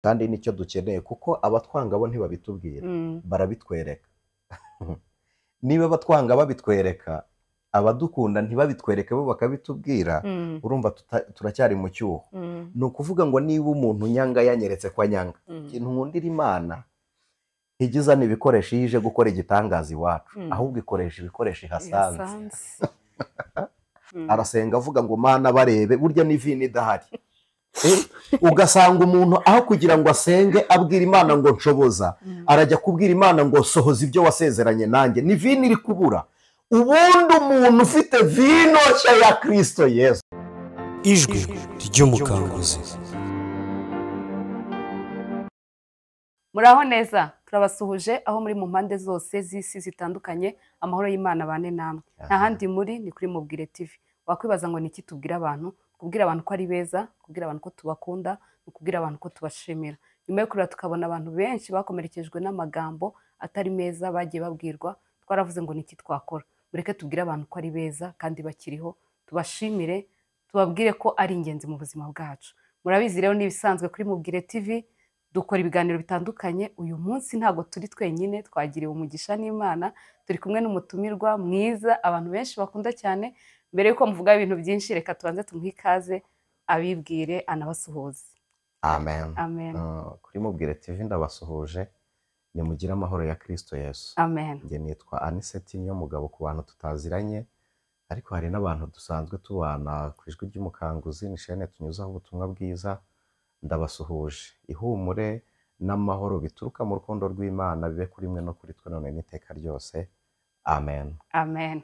Kandi nicyo dukeneye, kuko abatwanga bo ntibabitubwira, barabitwereka. Niba abatwanga babitwereka, abadukunda ntibabitwereke bo bakabitubwira, urumva turacyari mu cyuho. Ni ukuvuga ngo niba umuntu nyanga yanyeretse ko anyanga, ikintu nkundira Imana, ntijya izana ibikoresho iyo ije gukora igitangaza iwacu, ahubwo ikoresha ibikoresho ihasanze. Arasenga avuga ngo Mana barebe, burya ni vino idahari. Ugasanga umuntu aho kugira ngo asenge abwira Imana ngo nshoboza, arajya kubwira Imana ngo sohoza ibyo wasezeranye nanjye, ni vino iri kubura. Ubundi umuntu ufite vino nshya ya Kristo Yesu. Ijwi ry'umukanguzi. Muraho neza, turabasuhuje aho muri mu mpande zose z'isi zitandukanye, amahoro y'Imana bane namwe. Nta handi muri, ni kuri Mubwire TV. Wakwibaza ngo ni iki tubwira abantu? Kubwira abantu ko ari beza, kubwira abantu ko tubakunda, kubwira abantu ko tubashimira. Nyuma yo kurira tukabona abantu benshi bakomerekejwe n'amagambo atari meza bagiye babwirwa, twaravuze ngo ni iki twakora? Mureke tubwire abantu ko ari beza kandi bakiriho, tubashimire, tubabwire ko ari ingenzi mu buzima bwacu. Murabizi rero n'ibisanzwe kuri Mubwire TV, dukora ibiganiro bitandukanye. Uyu munsi ntabwo turi twenyine, twagiriwe umugisha n'Imana, turi kumwe n'umutumirwa mwiza abantu benshi bakunda cyane. Mbere yuko muvuga ibintu byinshi, reka tubanze tumuhe ikaze abibwire anabasuhuze. Amen. Amen. Kuri Mubwire TV ndabasuhuje, nimugire amahoro ya Kristo Yesu. Amen. Njye nitwa Aniseti Niyomugabo ku bantu tutaziranye, ariko hari n'abantu dusanzwe tubana ku Ijwi ry'Umukanguzi, ni shene tunyuzaho ubutumwa bwiza. Ndabasuhuje, ihumure n'amahoro bituruka mu rukundo rw'Imana bibe kuri mwe no kuri twe none n'iteka ryose. Amen. Amen.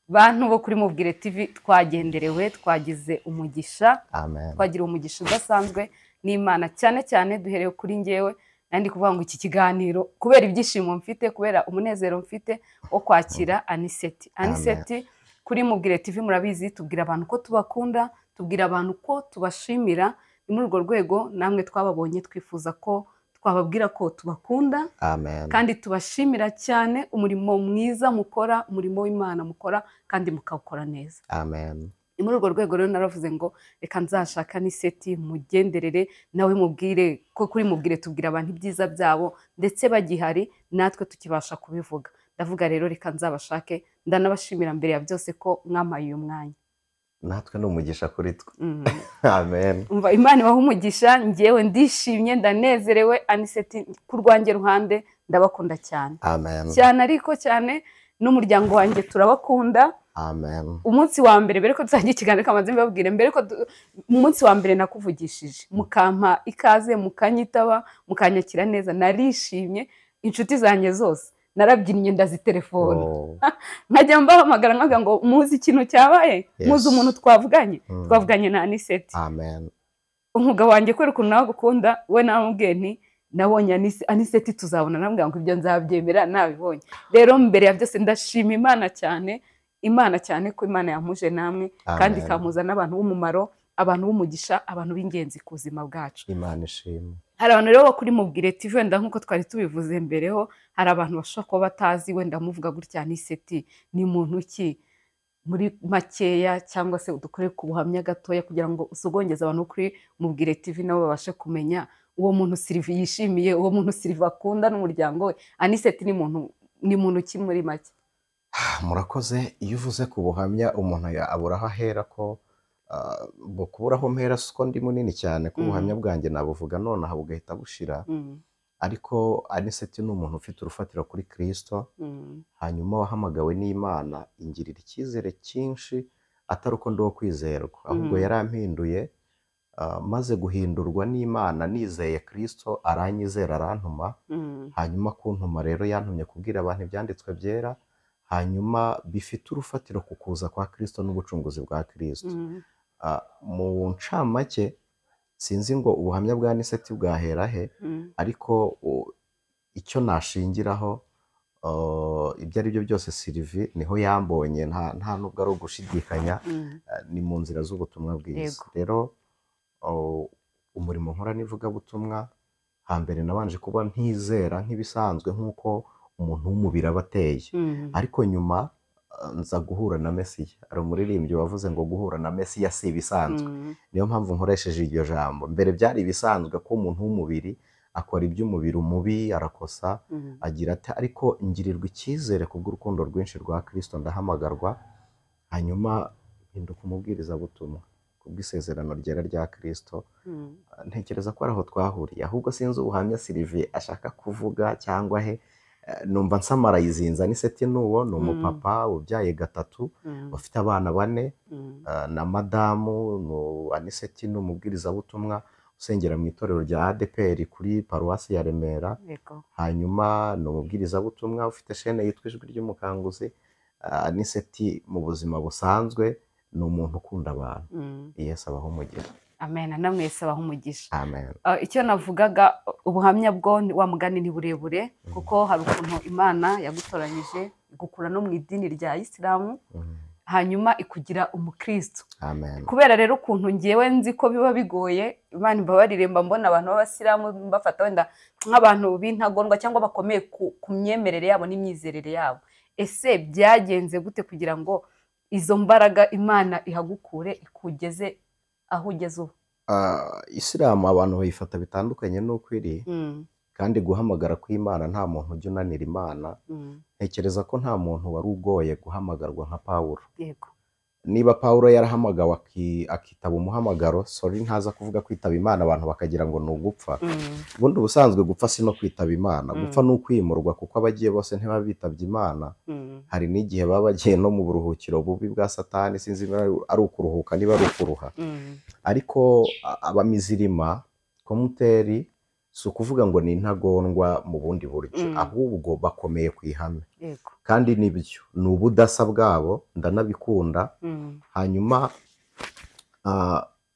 Bantu bo kuri Mubwire TV twagenderewe, twagize umugisha. Amen. Twagira umugisha udasanzwe n'Imana, cyane cyane duhereye kuri njyewe. Nandi kuvuga ngo iki kiganiro kubera ibyishimo mfite, kubera umunezero mfite wo kwakira Aniseti. Aniseti kuri Mubwire TV murabizi, tubwira abantu ko tubakunda, tubwira abantu ko tubashimira. Ni muri urwo rwego namwe twababonye twifuza ko twababwira ko tubakunda. Amen. Kandi tubashimira cyane umurimo mwiza mukora, umurimo w'Imana mukora kandi mukawukora neza. Amen. Ni muri urwo rwego rero naravuze ngo reka nzashaka Aniseti mugenderere nawe mubwire ko kuri Mubwire tubwira abantu ibyiza byabo ndetse bagihari natwe tukibasha kubivuga. Ndavuga rero reka nzabashake, ndanabashimira mbere ya byose ko mwamaye uyu mwanya. Natwe ni umugisha kuri twe. Amen. Umva, Imana ibahe umugisha, njyewe ndishimye ndanezerewe. Aniseti ku rwanjye ruhande ndabakunda cyane. Amen. Cyane, ariko cyane n'umuryango wanjye turabakunda. Amen. Umunsi wa mbere mbere ko dutangira ikiganiro kamaze mbabwire, mbere ko umunsi wa mbere nakuvugishije mukampa ikaze, mukanyitaba, mukanyakira neza, narishimye. Inshuti zanjye zose narabyinnye ndazitelefona. Nkajya mbahamagara nkavuga ngo muzi ikintu cyabaye, muzi umuntu twavuganye, twavuganye na Aniseti. Amen. Umugabo wanjye kubera ukuntu nawe agukunda, we namubwiye nti nabonye Aniseti tuzabona, namubwira ngo ibyo nzabyemera nabibonye. Rero mbere ya byose ndashima Imana cyane, Imana cyane ko Imana yampuje namwe, kandi ikamuza n'abantu b'umumaro, abantu b'umugisha, abantu b'ingenzi ku buzima bwacu. Imana ishimwe. Hari abantu rero kuri Mubwire TV wenda nkuko twari tubivuze mbereho, hari abantu bashobora kuba batazi wenda muvuga gutya Aniseti ni muntu ki muri makeya, cyangwa se udukore ku buhamya gatoya kugira ngo usogongeze abantu kuri Mubwire TV nabo babashe kumenya uwo muntu Sylvie yishimiye, uwo muntu Sylvie akunda n'umuryango we. Aniseti ni muntu ki muri make? Murakoze. Iyo uvuze ku buhamya umuntu abura aho ahera, ko kubura aho mpera siko ndi munini cyane, ko ubuhamya bwanjye nabuvuga nonaha bugahita bushira. Ariko Aniseti ni umuntu ufite urufatiro kuri Kristo, hanyuma wahamagawe n'Imana, ingirira icyizere cyinshi, atari uko ndi uwo kwizerwa, ahubwo yarampinduye. Maze guhindurwa n'Imana nizeye Kristo, aranyizera arantuma. Hanyuma kuntuma rero yantumye kubwira abantu ibyanditswe byera, hanyuma bifite urufatiro ku kuza kwa Kristo n'ubucunguzi bwa Kristo. Mu ncamake sinzi ngo ubuhamya bwa Aniseti bwahera he, ariko icyo nashingiraho ibyo ari byo byose Sylvie niho yambonye, nta nubwo ari ugushidikanya, ni mu nzira z'ubutumwa bwiza. Rero umurimo nkora n'ivugabutumwa, hambere nabanje kuba ntizera nk'ibisanzwe nk'uko umuntu w'umubiri aba ateye, ariko nyuma Nza guhura na Mesiya. Hari umuririmbyi wavuze ngo guhura na Mesiya si ibisanzwe. Niyo mpamvu nkoresheje iryo jambo. Mbere byari ibisanzwe ko umuntu w'umubiri akora iby'umubiri umubi, arakosa, agira ati, ariko ngirirwa icyizere kubw'urukundo rwinshi rwa Kristo, ndahamagarwa, hanyuma mpinduka umubwirizabutumwa kubw'isezerano ryera rya Kristo. Ntekereza ko ari aho twahuriye, ahubwo sinzi ubuhamya Sylvie ashaka kuvuga cyangwa he. Numva nsamarayizinza Anicet nuwo ni umupapa ubyaye 3, ufite abana 4, na madamu. Anicet ni umubwirizabutumwa usengera mu itorero rya ADPR kuri paruwasi ya Remera. Hanyuma ni umubwirizabutumwa ufite shene yitwa Ijwi ry'Umukanguzi. Anicet mu buzima busanzwe ni umuntu ukunda abantu. Yesu abahe umugisha. Amen, namwe Yesu abahe umugisha. Amen. Icyo navugaga, ubuhamya bwo wa mugani ni burebure, kuko hari ukuntu Imana yagutoranyije igukura no mu idini rya Isilamu, hanyuma ikugira umukristo. Amen. Kubera rero ukuntu ngewe nzi ko biba bigoye, Imana imbabarire, mba mbona abantu b'abasilamu mbafata wenda nk'abantu b'intagondwa cyangwa bakomeye ku myemerere yabo n'imyizerere yabo. Ese byagenze gute kugira ngo izo mbaraga Imana ihagukure ikugeze aho ugeze ubu? Isilamu abantu bayifata bitandukanye n'uko iri, kandi guhamagara kw'Imana nta muntu ujya unanira Imana. Ntekereza ko nta muntu wari ugoye guhamagarwa nka Pawulo. Yego. Niba Pawulo yarahamagawe akitaba umuhamagaro, sorry ntaza kuvuga kwitaba Imana abantu bakagira ngo ni ugupfa. Ubundi ubusanzwe gupfa si no kwitaba Imana, gupfa ni ukwimurwa, kuko abagiye bose ntibaba bitabye Imana. Hari n'igihe baba bagiye no mu buruhukiro bubi bwa Satani, sinzi niba ari ukuruhuka niba ari ukuruha. Ariko abamizirima komuteri si ukuvuga ngo ni intagondwa mu bundi buryo, ahubwo bakomeye ku ihame. Kandi nibyo, ni ubudasa bwabo, ndanabikunda. Hanyuma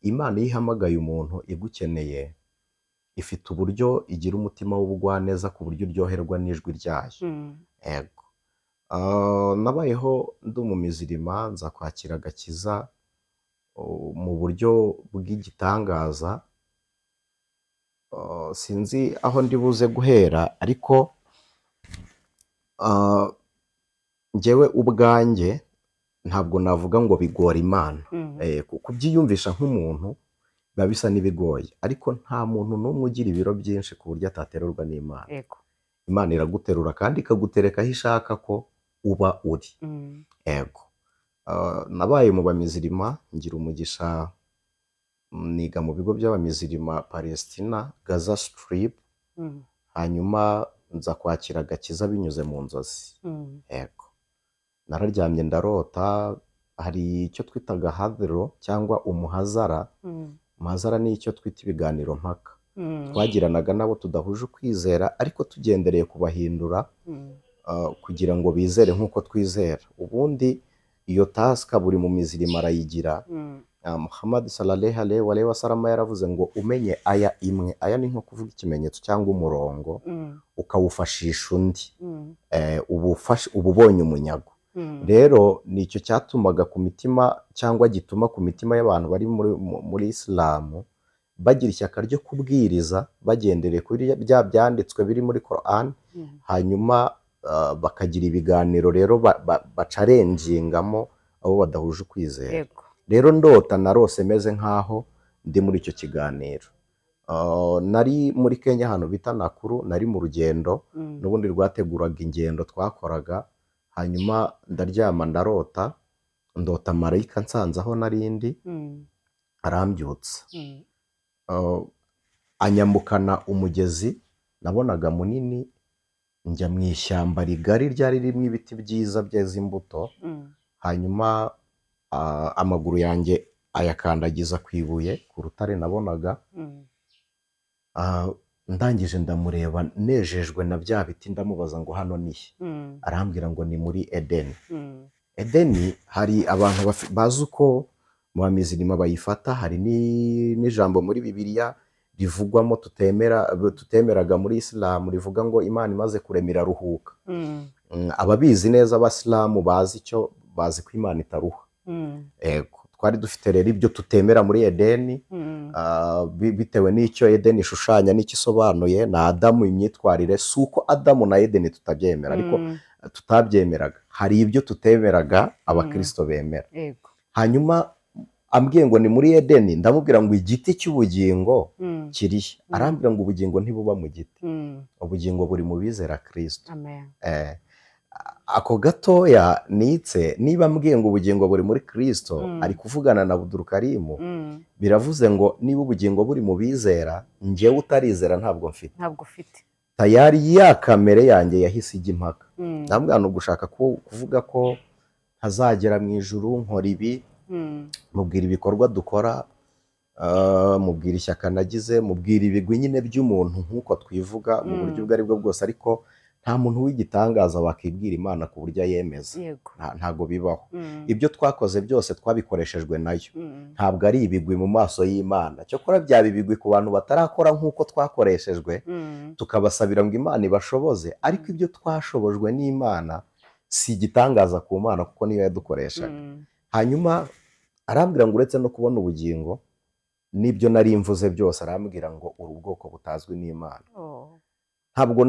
Imana iyo ihamagaye umuntu igukeneye, ifite uburyo igira umutima w'ubugwaneza ku buryo uryoherwa n'ijwi ryayo. Yego. Nabayeho ndi umumizirima, nza kwakira agakiza mu buryo bw'igitangaza. Sinzi aho ndi buze guhera, ariko njyewe ubwanjye ntabwo navuga ngo bigora Imana. Kubyiyumvisha nk'umuntu biba bisa n'ibigoye, ariko nta muntu n'umwe ugira ibiro byinshi ku buryo ataterurwa n'Imana. Imana iraguterura kandi ikagutereka aho ishaka ko uba uri. Yego. Nabaye mu bamizirima, ngira umugisha niga mu bigo by'abamizirima Palestina, Gaza Strip, hanyuma nza kwakira agakiza binyuze mu nzozi. Yego. Nararyamye ndarota, hari icyo twitaga hadro cyangwa umuhazara. Umuhazara ni icyo twita ibiganiro mpaka. Twagiranaga nabo tudahuje ukwizera, ariko tugendereye kubahindura kugira ngo bizere nk'uko twizera. Ubundi iyo taska buri mu mizirima arayigira. Muhammad sallallahu alaihi wasallam yaravuze ngo umenye aya imwe, aya ni nko kuvuga ikimenyetso cyangwa umurongo, ukawufashisha undi, ububonye umunyago. Rero nicyo cyatumaga ku mitima cyangwa gituma ku mitima y'abantu bari muri Isilamu bagira ishyaka ryo kubwiriza bagendereye kuri bya byanditswe biri muri Quran, hanyuma bakagira ibiganiro rero bacarengingamo abo badahuje ukwizera. Rero ndota narose meze nkaho ndi muri icyo kiganiro. Nari muri Kenya ahantu bita Nakuru, nari mu rugendo n'ubundi rwateguraga ingendo twakoraga, hanyuma ndaryama ndarota, ndota marayika nsanze aho narindi, arambyutsa, anyambukana umugezi nabonaga munini, njya mu ishyamba rigari ryari ririmo ibiti byiza byeze imbuto, hanyuma amaguru yanjye ayakandagiza ku ibuye ku rutare nabonaga. Ndangije ndamureba nejejwe na bya biti, ndamubaza ngo hano ni he? Arambwira ngo ni muri Edeni. Edeni hari abantu bazi uko mu bamizirima bayifata, hari n'ijambo muri Bibiliya rivugwamo tutemeraga muri Isilamu rivuga ngo Imana imaze kurema iraruhuka. Ababizi neza abasilamu bazi icyo bazi ko Imana itaruha. Ego, twari dufite rero ibyo tutemera muri Edeni, bitewe n'icyo Edeni ishushanya n'icyo isobanuye, na Adamu imyitwarire, si uko Adamu na Edeni tutabyemera, ariko tutabyemeraga. Hari ibyo tutemeraga abakristo bemera. Hanyuma ambwiye ngo ni muri Edeni, ndamubwira ngo igiti cy'ubugingo kirihe? Arambwira ngo ubugingo ntibuba mu giti, ubugingo buri mu bizera Kristo. Ako gatoya nitse, niba ambwiye ngo ubugingo buri muri Kristo, ari kuvugana na Abdulkarimu, biravuze ngo niba ubugingo buri mu bizera, njyewe utarizera ntabwo mfite. Ntabwo ufite. Tayari ya kamere yanjye yahise ijya impaka. Ndamubwira ngo ugushaka kuvuga ko ntazagera mu ijuru nkora ibi, mubwira ibikorwa dukora, mubwira ishyaka nagize, mubwira ibigwi nyine by'umuntu nk'uko twivuga mu buryo ubwo aribwo bwose, ariko nta muntu w'igitangaza wakibwira Imana ku buryo ayemeza. Ntago bibaho. Ibyo twakoze byose twabikoreshejwe nayo, ntabwo ari ibigwi mu maso y'Imana. Cyokora byaba ibigwi ku bantu batarakora nk'uko twakoreshejwe, tukabasabira ngo Imana ibashoboze, ariko ibyo twashobojwe n'Imana si igitangaza ku Mana kuko niyo yadukoreshaga. Hanyuma arambwira ngo uretse no kubona ubugingo n'ibyo nari mvuze byose, arambwira ngo uri ubwoko butazwi n'Imana. Ntabwo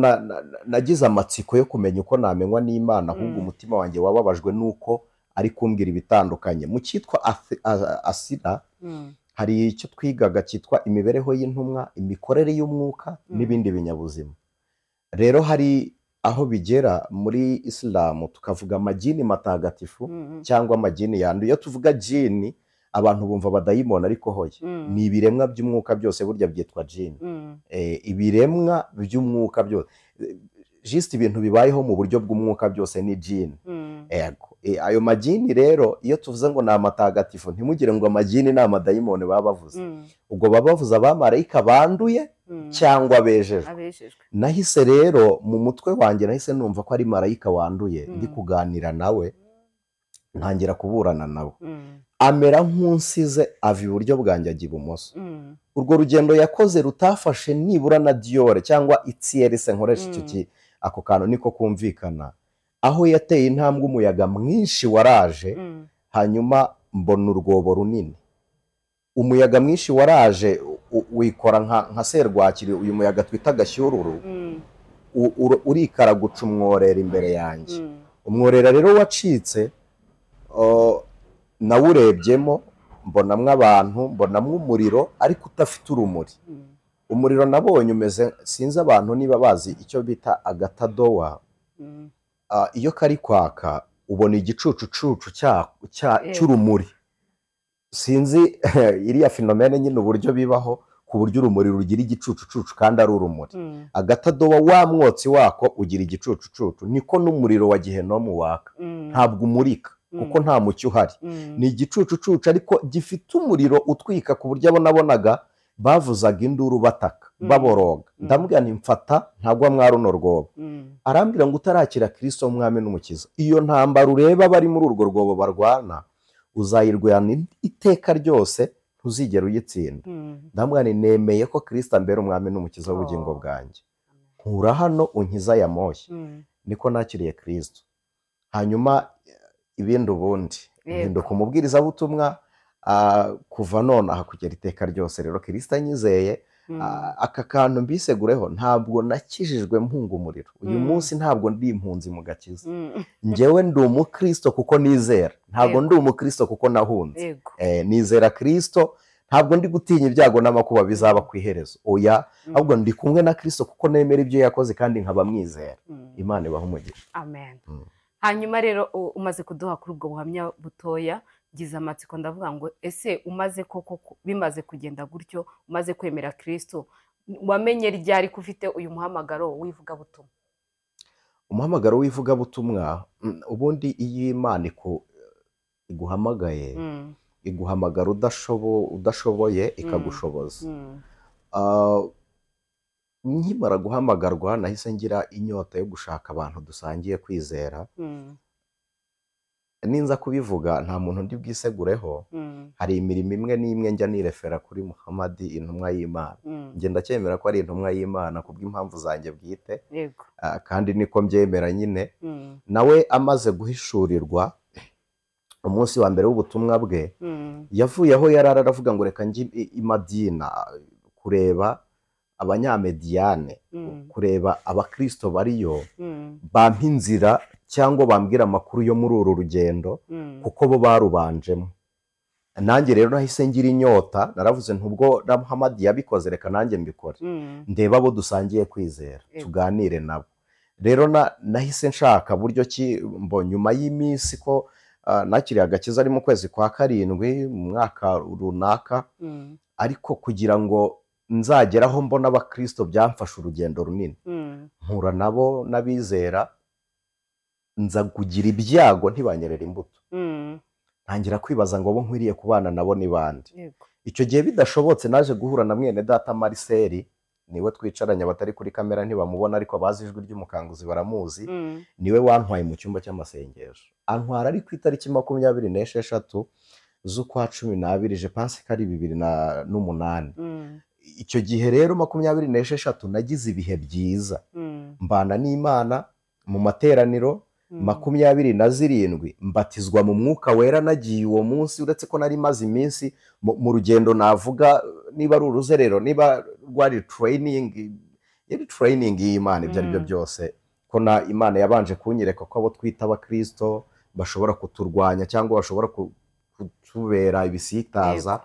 nagize amatsiko yo kumenya uko namenywa n'Imana, ahubwo umutima wanjye wababajwe nuko ari kumbwira ibitandukanye. Mu cyitwa asira hari icyo twigaga cyitwa imibereho y'intumwa, imikorere y'umwuka n'ibindi binyabuzima. Rero hari aho bigera muri Isilamu tukavuga amagini matagatifu cyangwa amagini yanduye. Iyo tuvuga jini abantu bumva abadayimoni, ariko hoye ni ibiremwa by'umwuka byose, burya byitwa jini. Ibiremwa by'umwuka byose, just ibintu bibayeho mu buryo bw'umwuka byose ni jini. Ego. Ayo magini rero iyo tuvuze ngo ni amatagatifu, ntimugire ngo amagini ni amadayimoni baba bavuze. Ubwo baba bavuze abamarayika banduye cyangwa abejejwe. Nahise rero mu mutwe wanjye nahise numva ko ari marayika wanduye, ndi kuganira nawe, ntangira kuburana nawe. Amera nk'unsize ava iburyo bwanjye ajya ibumoso. Urwo rugendo yakoze rutafashe nibura na Diore cyangwa itierise, nkoresha icyo ako kantu niko kumvikana. Aho yateye intambwe umuyaga mwinshi waraje, hanyuma mbona urwobo runini. Umuyaga mwinshi waraje wikora nka serwakiri, uyu muyaga twita gashyururu, urikara guca umworera imbere yanjye. Umworera rero wacitse, nawurebyemo mbonamwo abantu, mbonamwo umuriro ariko udafite urumuri. Umuriro nabonye umeze, sinzi abantu niba bazi icyo bita agatadowa. Iyo kari kwaka ubona igicucucucu cy'urumuri. Sinzi iriya fenomene nyine uburyo bibaho ku buryo urumuri rugira igicucucucu kandi ari urumuri. Agatadowa wa mwotsi wako ugira igicucucucu, niko n'umuriro wa gihenomu waka, ntabwo umurika kuko nta mucyo uhari. Ni igicucucucu ariko gifite umuriro utwika ku buryo abo nabonaga bavuzaga induru bataka baboroga. Ndamubwira nti mfata ntagwa mwa runo rwobo. Arambwira ngo utarakira Kristo umwami n'umukiza, iyo ntambara ureba bari muri urwo rwobo barwana uzayirwana iteka ryose, ntuzigera uyitsinda. Ndamubwira nti nemeye ko Kristo ambera umwami n'umukiza w'ubugingo bwanjye, nkura hano unkiza ya moshya. Niko nakiriye Kristo. Hanyuma ibindi ubundi mpinduka umubwirizabutumwa kuva none aha kugera iteka ryose. Rero Kristo anyizeye, aka kantu mbisegureho, ntabwo nakijijwe mpunga umuriro. Uyu munsi ntabwo ndi impunzi mu gakiza. Njyewe ndi umukristo kuko nizera, ntabwo ndi umukristo kuko nahunze. Nizera Kristo, ntabwo ndi gutinya ibyago n'amakuba bizaba ku iherezo, oya, ahubwo ndi kumwe na Kristo kuko nemera ibyo yakoze kandi nkaba mwizera. Imana ibahe umugisha. Amen. Hanyuma rero umaze kuduha kuri ubwo buhamya butoya, ngize amatsiko ndavuga ngo ese umaze koko bimaze kugenda gutyo, umaze kwemera Kristo, wamenye ryari ko ufite uyu muhamagaro w'ivugabutumwa? Umuhamagaro w'ivugabutumwa, ubundi iyo Imana iguhamagaye, iguhamagara udashoboye ikagushoboza. Nkimara guhamagarwa nahise ngira inyota yo gushaka abantu dusangiye kwizera. Ninza kubivuga nta muntu ndi bwisegureho. Hari imirimo imwe n'imwe njya nirefera kuri Muhammad intumwa y'Imana. Njye ndacyemera ko ari intumwa y'Imana kubw'impamvu zanjye bwite, kandi niko mbyemera nyine. Nawe amaze guhishurirwa umunsi wa mbere w'ubutumwa bwe, yavuye aho yari aravuga ngo reka njye i Madina kureba abanyamediyane, kureba abakristo bariyo, bampa inzira cyangwa bambwira amakuru yo muri uru rugendo, kuko bo barubanjemo. Nanjye rero nahise ngira inyota, naravuze ntubwo na Muhammad yabikoze, reka nanjye mbikore, ndeba abo dusangiye kwizera, tuganire nabo. Rero nahise nshaka buryo ki mbo nyuma y'iminsi ko nakiriye agakiza ari mu kwezi kwa 7 mu mwaka runaka, ariko kugira ngo nzageraho mbona abakristo byamfasha urugendo runini, mpura nabo n'abizera, nza kugira ibyago ntibanyerera imbuto, ntangira kwibaza ngo bo nkwiriye kubana nabo ni bande. Icyo gihe bidashobotse naje guhura na mwene data Marcel, niwe twicaranye, abatari kuri kamera ntibamubona ariko abazi ijwi ry'umukanguzi baramuzi, niwe wantwaye mu cyumba cy'amasengesho, antwara ari ku itariki 26 z'ukwa 12, je pense ko ari 2008. Icyo gihe rero 26 nagize ibihe byiza, mbana n'Imana mu materaniro. 27 mbatizwa mu mwuka wera nagiye uwo munsi, uretse ko nari maze iminsi mu rugendo, navuga niba ari uruzerero, niba rwari training, yari training y'Imana, ibyo ari byo byose, ko na Imana yabanje kunyereka ko abo twita abakristo bashobora kuturwanya cyangwa bashobora kutubera ibisitaza.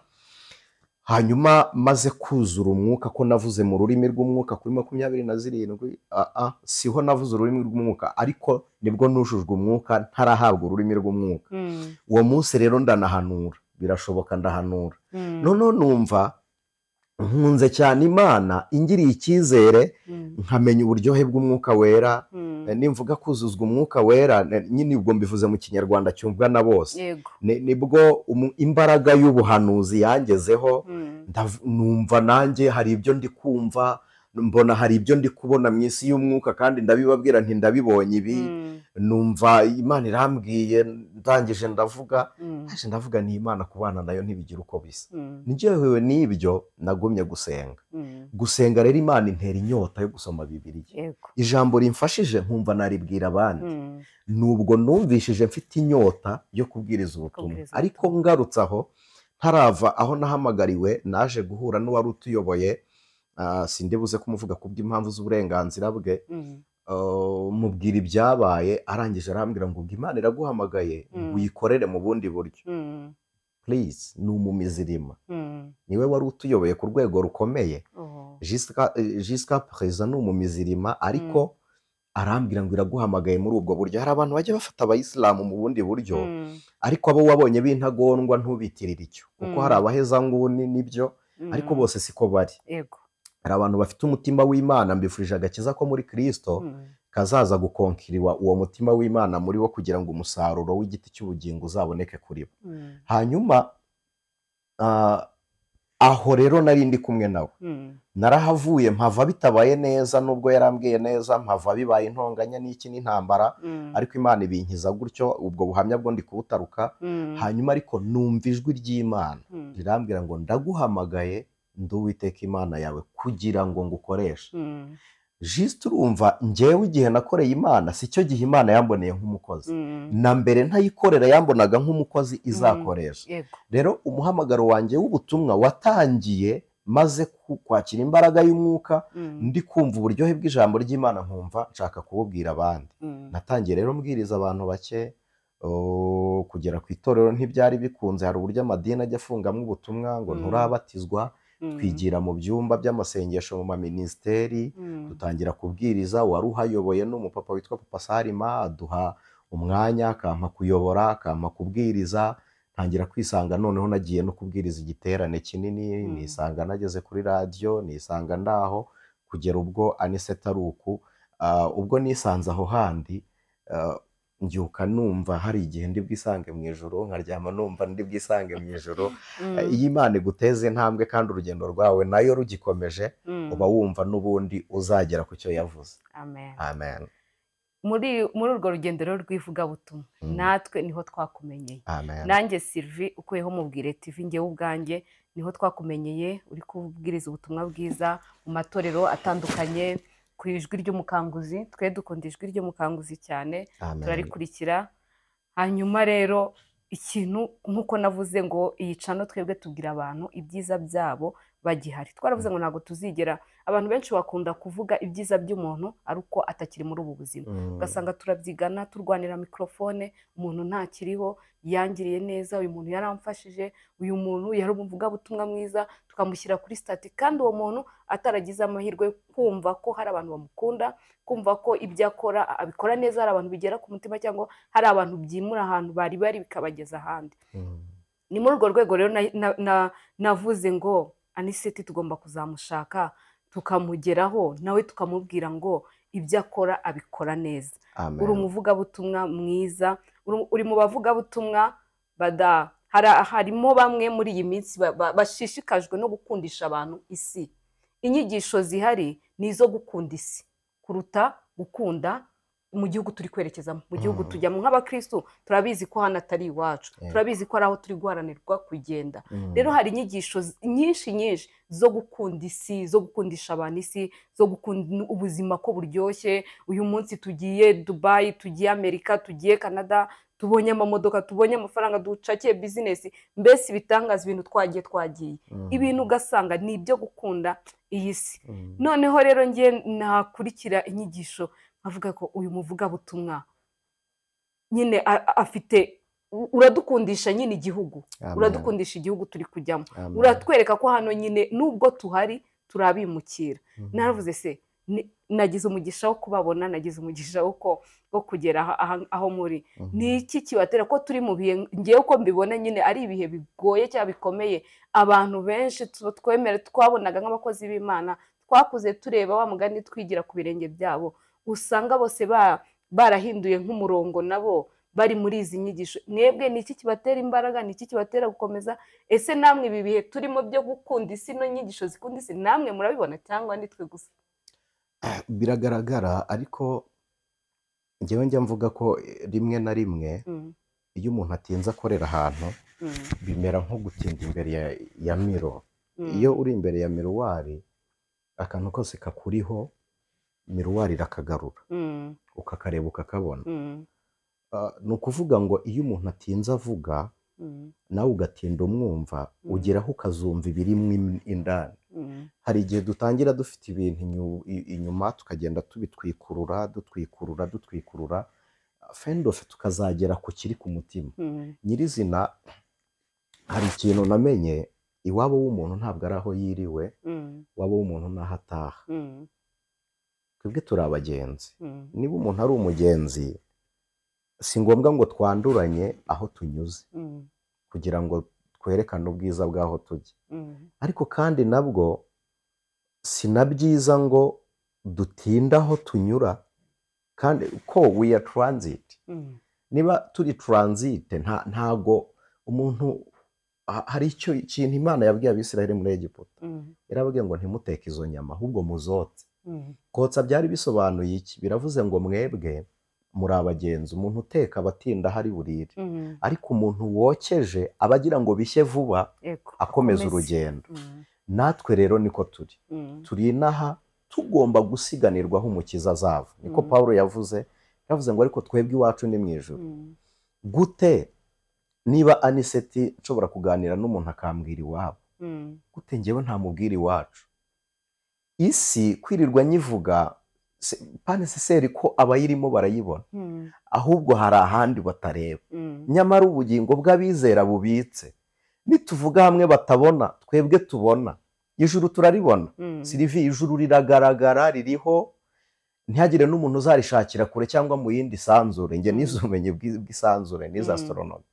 Hanyuma maze kuzura umwuka, ko navuze mu rurimi rw'umwuka kuri 27, siho navuze ururimi rw'umwuka, ariko nibwo nujujwe umwuka ntarahabwa ururimi rw'umwuka. Uwo munsi rero ndanahanura, birashoboka ndahanura. Noneho numva nkunze cyane Imana, ingiriye icyizere, nkamenya uburyohe bw'umwuka wera. Nimvuga kuzuzwa umwuka wera nyine ubwo mbivuze mu Kinyarwanda cyumvwa na bose, nibwo imbaraga y'ubuhanuzi yangezeho, numva nanjye hari ibyo ndi kumva, mbona hari ibyo ndi kubona mu isi y'umwuka, kandi ndabibabwira nti ndabibonye ibi, numva Imana irambwiye, ndangije ndavuga, aje ndavuga ni Imana kubana nayo ntibigira uko bisa. Njyewe n'ibyo nagumye gusenga. Gusenga rero Imana intera inyota yo gusoma Bibiliya. Ijambo rimfashije nkumva naribwira abandi. Nubwo numvishije mfite inyota yo kubwiriza ubutumwa, ariko ngarutse aho ntarava aho nahamagariwe, naje guhura n'uwari utuyoboye, sindibuze kumuvuga kubw'impamvu z'uburenganzira bwe, mubwira ibyabaye, arangije arambwira ngo Imana iraguhamagaye uyikorere mu bundi buryo. Please, ni umumizirima, niwe wari utuyoboye ku rwego rukomeye, jusqu'à présent ni umumizirima, ariko arambwira ngo iraguhamagaye muri ubwo buryo. Hari abantu bajya bafata abayisilamu mu bundi buryo, ariko abo wabonye b'intagondwa ntubitirire icyo, kuko hari abahezanguni nibyo, ariko bose siko bari. Hari abantu bafite umutima w'Imana, mbifurije agakiza ko muri Kristo kazaza gukonkiriwa uwo mutima w'Imana muri wo, kugira ngo umusaruro w'igiti cy'ubugingo uzaboneke kuri bo. Hanyuma aho rero nari ndi kumwe nawe, narahavuye mpava bitabaye neza, nubwo yarambwiye neza, mpava bibaye intonganya n'iki n'intambara, ariko Imana ibinkiza gutyo, ubwo buhamya bwo ndi kubutaruka. Hanyuma ariko numva ijwi ry'Imana rirambwira ngo ndaguhamagaye, ndi Uwiteka Imana yawe kugira ngo ngukoreshe. Juste urumva njyewe igihe nakoreye Imana si cyo gihe Imana yamboneye nk'umukozi, na mbere ntayikorera yambonaga nk'umukozi izakoresha. Rero umuhamagaro wanjye w'ubutumwa watangiye maze kwakira imbaraga y'umwuka, ndi kumva uburyohe bw'ijambo ry'Imana, nkumva nshaka kububwira abandi. Natangiye rero mbwiriza abantu bake, kugera ku itorero ntibyari bikunze, hari uburyo amadini ajya afungamo ubutumwa ngo nturabatizwa, twigira mu byumba by'amasengesho mu maminisiteri, dutangira kubwiriza. Wari uhayoboye n'umupapa witwa Papa Salima, aduha umwanya akampa kuyobora, akampa kubwiriza, ntangira kwisanga noneho nagiye no kubwiriza igiterane kinini, nisanga nageze kuri radiyo, nisanga ndaho kugera ubwo Aniseta ari uku. Ubwo nisanze aho handi, mbyuka numva hari igihe ndi bwisange mu ijoro, nkaryama numva ndi bwisange mu ijoro. Iyo Imana iguteze intambwe kandi urugendo rwawe nayo rugikomeje, uba wumva n'ubundi uzagera ku cyo yavuze. Amen. Amen. Muri urwo rugendo rero rw'ivugabutumwa natwe niho twakumenyeye. Nanjye Sylvie ukuyeho Mubwire TV, njyewe ubwanjye niho twakumenyeye, uri kubwiriza ubutumwa bwiza mu matorero atandukanye, ku ijwi ry'umukanguzi. Twe dukunda ijwi ry'umukanguzi cyane, turarikurikira. Hanyuma rero ikintu nkuko navuze ngo iyi cano twebwe tubwira abantu ibyiza byabo bagihari. Twaravuze ngo ntabwo tuzigera, abantu benshi bakunda kuvuga ibyiza by'umuntu ari uko atakiri muri ubu buzima, ugasanga turabyigana turwanira mikrofone, umuntu ntakiriho, yangiriye neza, uyu muntu yaramfashije, uyu muntu yari umuvugabutumwa mwiza, tukamushyira kuri stati, kandi uwo muntu ataragize amahirwe yo kumva ko hari abantu bamukunda, kumva ko ibyo akora abikora neza, hari abantu bigera ku mutima, cyangwa hari abantu byimura ahantu bari bari bikabageza ahandi. Ni muri urwo rwego rero navuze ngo Aniseti tugomba kuzamushaka tukamugeraho, nawe tukamubwira ngo ibyo akora abikora neza. Uri umuvugabutumwa mwiza, uri mu bavugabutumwa harimo bamwe muri iyi minsi bashishikajwe no gukundisha abantu isi. Inyigisho zihari ni izo gukunda isi kuruta gukunda mu gihugu turi kwerekezamo, mu gihugu tujyamo nk'abakristo. Turabizi ko hano atari iwacu, turabizi ko ari aho turi guharanirwa kugenda. Rero hari inyigisho nyinshi nyinshi zo gukunda isi, zo gukundisha abantu isi, zo gukunda ubuzima ko buryoshye. Uyu munsi tugiye Dubai, tugiye Amerika, tugiye Canada, tubonye amamodoka, tubonye amafaranga, ducakiye bizinesi, mbese ibitangaza, ibintu twagiye ibintu ugasanga ni ibyo gukunda iyi si. Noneho rero ngiye nakurikira inyigisho avuga ko uyu muvugabutumwa nyine afite, uradukundisha nyine igihugu, uradukundisha igihugu turi kujyamo, uratwereka ko hano nyine nubwo tuhari turabimukira. Naravuze se nagize umugisha wo kubabona, nagize umugisha wo kugera aho muri. Ni iki kibatera ko turi mu bihe, ngewe uko mbibona nyine ari ibihe bigoye cyangwa bikomeye, abantu benshi twemera twabonaga nk'abakozi b'Imana, twakuze tureba wa mugani twigira ku birenge byabo, usanga bose barahinduye nk'umurongo, nabo bari muri izi nyigisho. Mwebwe ni iki kibatera imbaraga, ni iki kibatera gukomeza? Ese namwe ibi bihe turimo byo gukunda isi no nyigisho zikunda isi, namwe murabibona cyangwa nitwe gusa? Biragaragara, ariko njyewe njya mvuga ko rimwe na rimwe iyo umuntu atinze akorera ahantu bimera nko gutinda imbere ya miro. Iyo uri imbere ya miruwari, akantu kose kakuriho miruwari irakagarura, ukakareba ukakabona. Ni ukuvuga ngo iyo umuntu atinze avuga nawe ugatinda umwumva, ugeraho ukazumva ibirimo indani. Hari igihe dutangira dufite ibintu inyuma, tukagenda tubitwikurura dutwikurura dutwikurura, fendofe tukazagera ku kiri ku mutima. Nyirizina hari ikintu namenye, iwabo w'umuntu ntabwo ari aho yiriwe, iwabo w'umuntu n'aho ataha. Twebwe turi abagenzi. Niba umuntu ari umugenzi, si ngombwa ngo twanduranye aho tunyuze kugira ngo twerekane ubwiza bw'aho tujya. Ariko kandi nabwo si na byiza ngo dutinde aho tunyura, kandi ko we are transit. Niba turi transit, ntago umuntu hari icyo kintu Imana yabwiye Abisirayeli muri Egiputa. Yarababwiye ngo ntimuteke izo nyama, ahubwo muzotse. Kotsa byari bisobanuye iki? Biravuze ngo mwebwe muri abagenzi, umuntu uteka abatinda hari burire, ariko umuntu wokeje abagira ngo bishye vuba akomeza urugendo. Natwe rero niko turi, turi inaha tugomba gusiganirwaho umukiza azava. Niko Paulo yavuze, yavuze ngo ariko twebwe iwacu ni mu ijuru. Gute niba Aniseti nshobora kuganira n'umuntu akambwira iwabo, gute njyewe ntamubwira iwacu? Isi kwirirwa nyivuga paneseseri ko abayirimo barayibona, ahubwo hari ahandi batareba. Nyamara ubugingo bw'abizera bubitse, nituvuga hamwe batabona, twebwe tubona. Ijuru turaribona, Sylvie, ijuru riragaragara, ririho, ntihagire n'umuntu uzarishakira kure cyangwa mu yindi sanzure. Nge nize ubumenyi bw'isanzure, nize astronomy,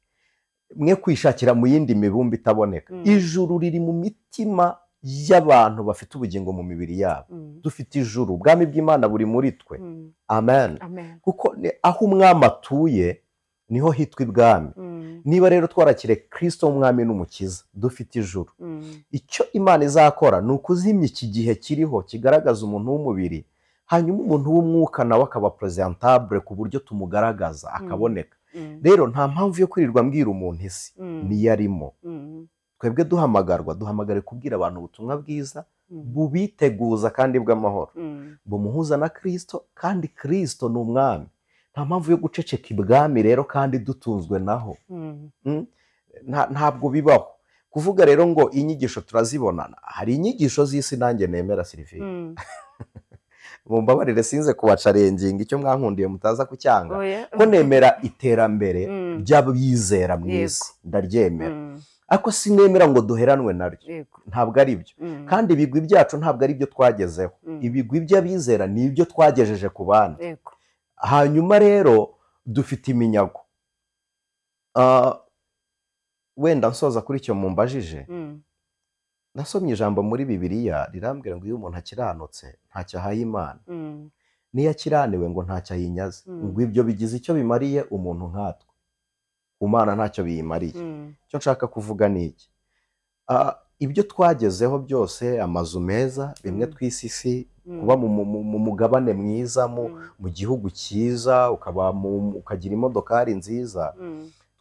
mwe kwishakira mu yindi mibumbe itaboneka. Ijuru riri mu mitima y'abantu bafite ubugingo mu mibiri yabo. Dufite ijuru, ubwami bw'Imana buri muri twe. Amen. Kuko aho umwami atuye niho hitwa ibwami. Niba rero twarakire Kristo umwami n'umukiza, dufite ijuru. Icyo Imana izakora ni ukuzimya iki gihe kiriho kigaragaza umuntu w'umubiri, hanyuma umuntu w'umwuka nawe akaba presentable ku buryo tumugaragaza akaboneka. Rero nta mpamvu yo kwirirwa mbwira umuntu isi niyo arimo. Twebwe duhamagarwa, duhamagare kubwira abantu ubutumwa bwiza bubiteguza kandi bw'amahoro, bumuhuza na Kristo, kandi Kristo ni umwami. Nta mpamvu yo guceceka ibwami rero kandi dutunzwe naho. Ntabwo bibaho. Kuvuga rero ngo inyigisho turazibonana, hari inyigisho z'isi nanjye nemera Sylvie. Mumbabarire sinze kubacarenginga icyo mwankundiye mutaza kucyanga, ko nemera iterambere ry'abizera mu isi, ndaryemera, ariko sinemera ngo duheranwe naryo, ntabwo ari byo. Kandi ibigwi byacu ntabwo ari byo twagezeho, ibigwi by'abizera ni ibyo twagejeje ku bandi. Hanyuma rero dufite iminyago. Wenda nsoza kuri icyo mumbajije, nasomye ijambo muri Bibiliya rirambwira ngo iyo umuntu akiranutse ntacyo ahaye Imana, n'iyo akiraniwe ngo ntacyo ayinyaze, ngo ibyo bigize icyo bimariye umuntu nkatwe, ku Mana ntacyo biyimariye. Icyo nshaka kuvuga ni iki: ibyo twagezeho byose, amazu meza, bimwe twise isi, kuba mu mugabane mwiza, mu gihugu cyiza, ukagira imodokari nziza,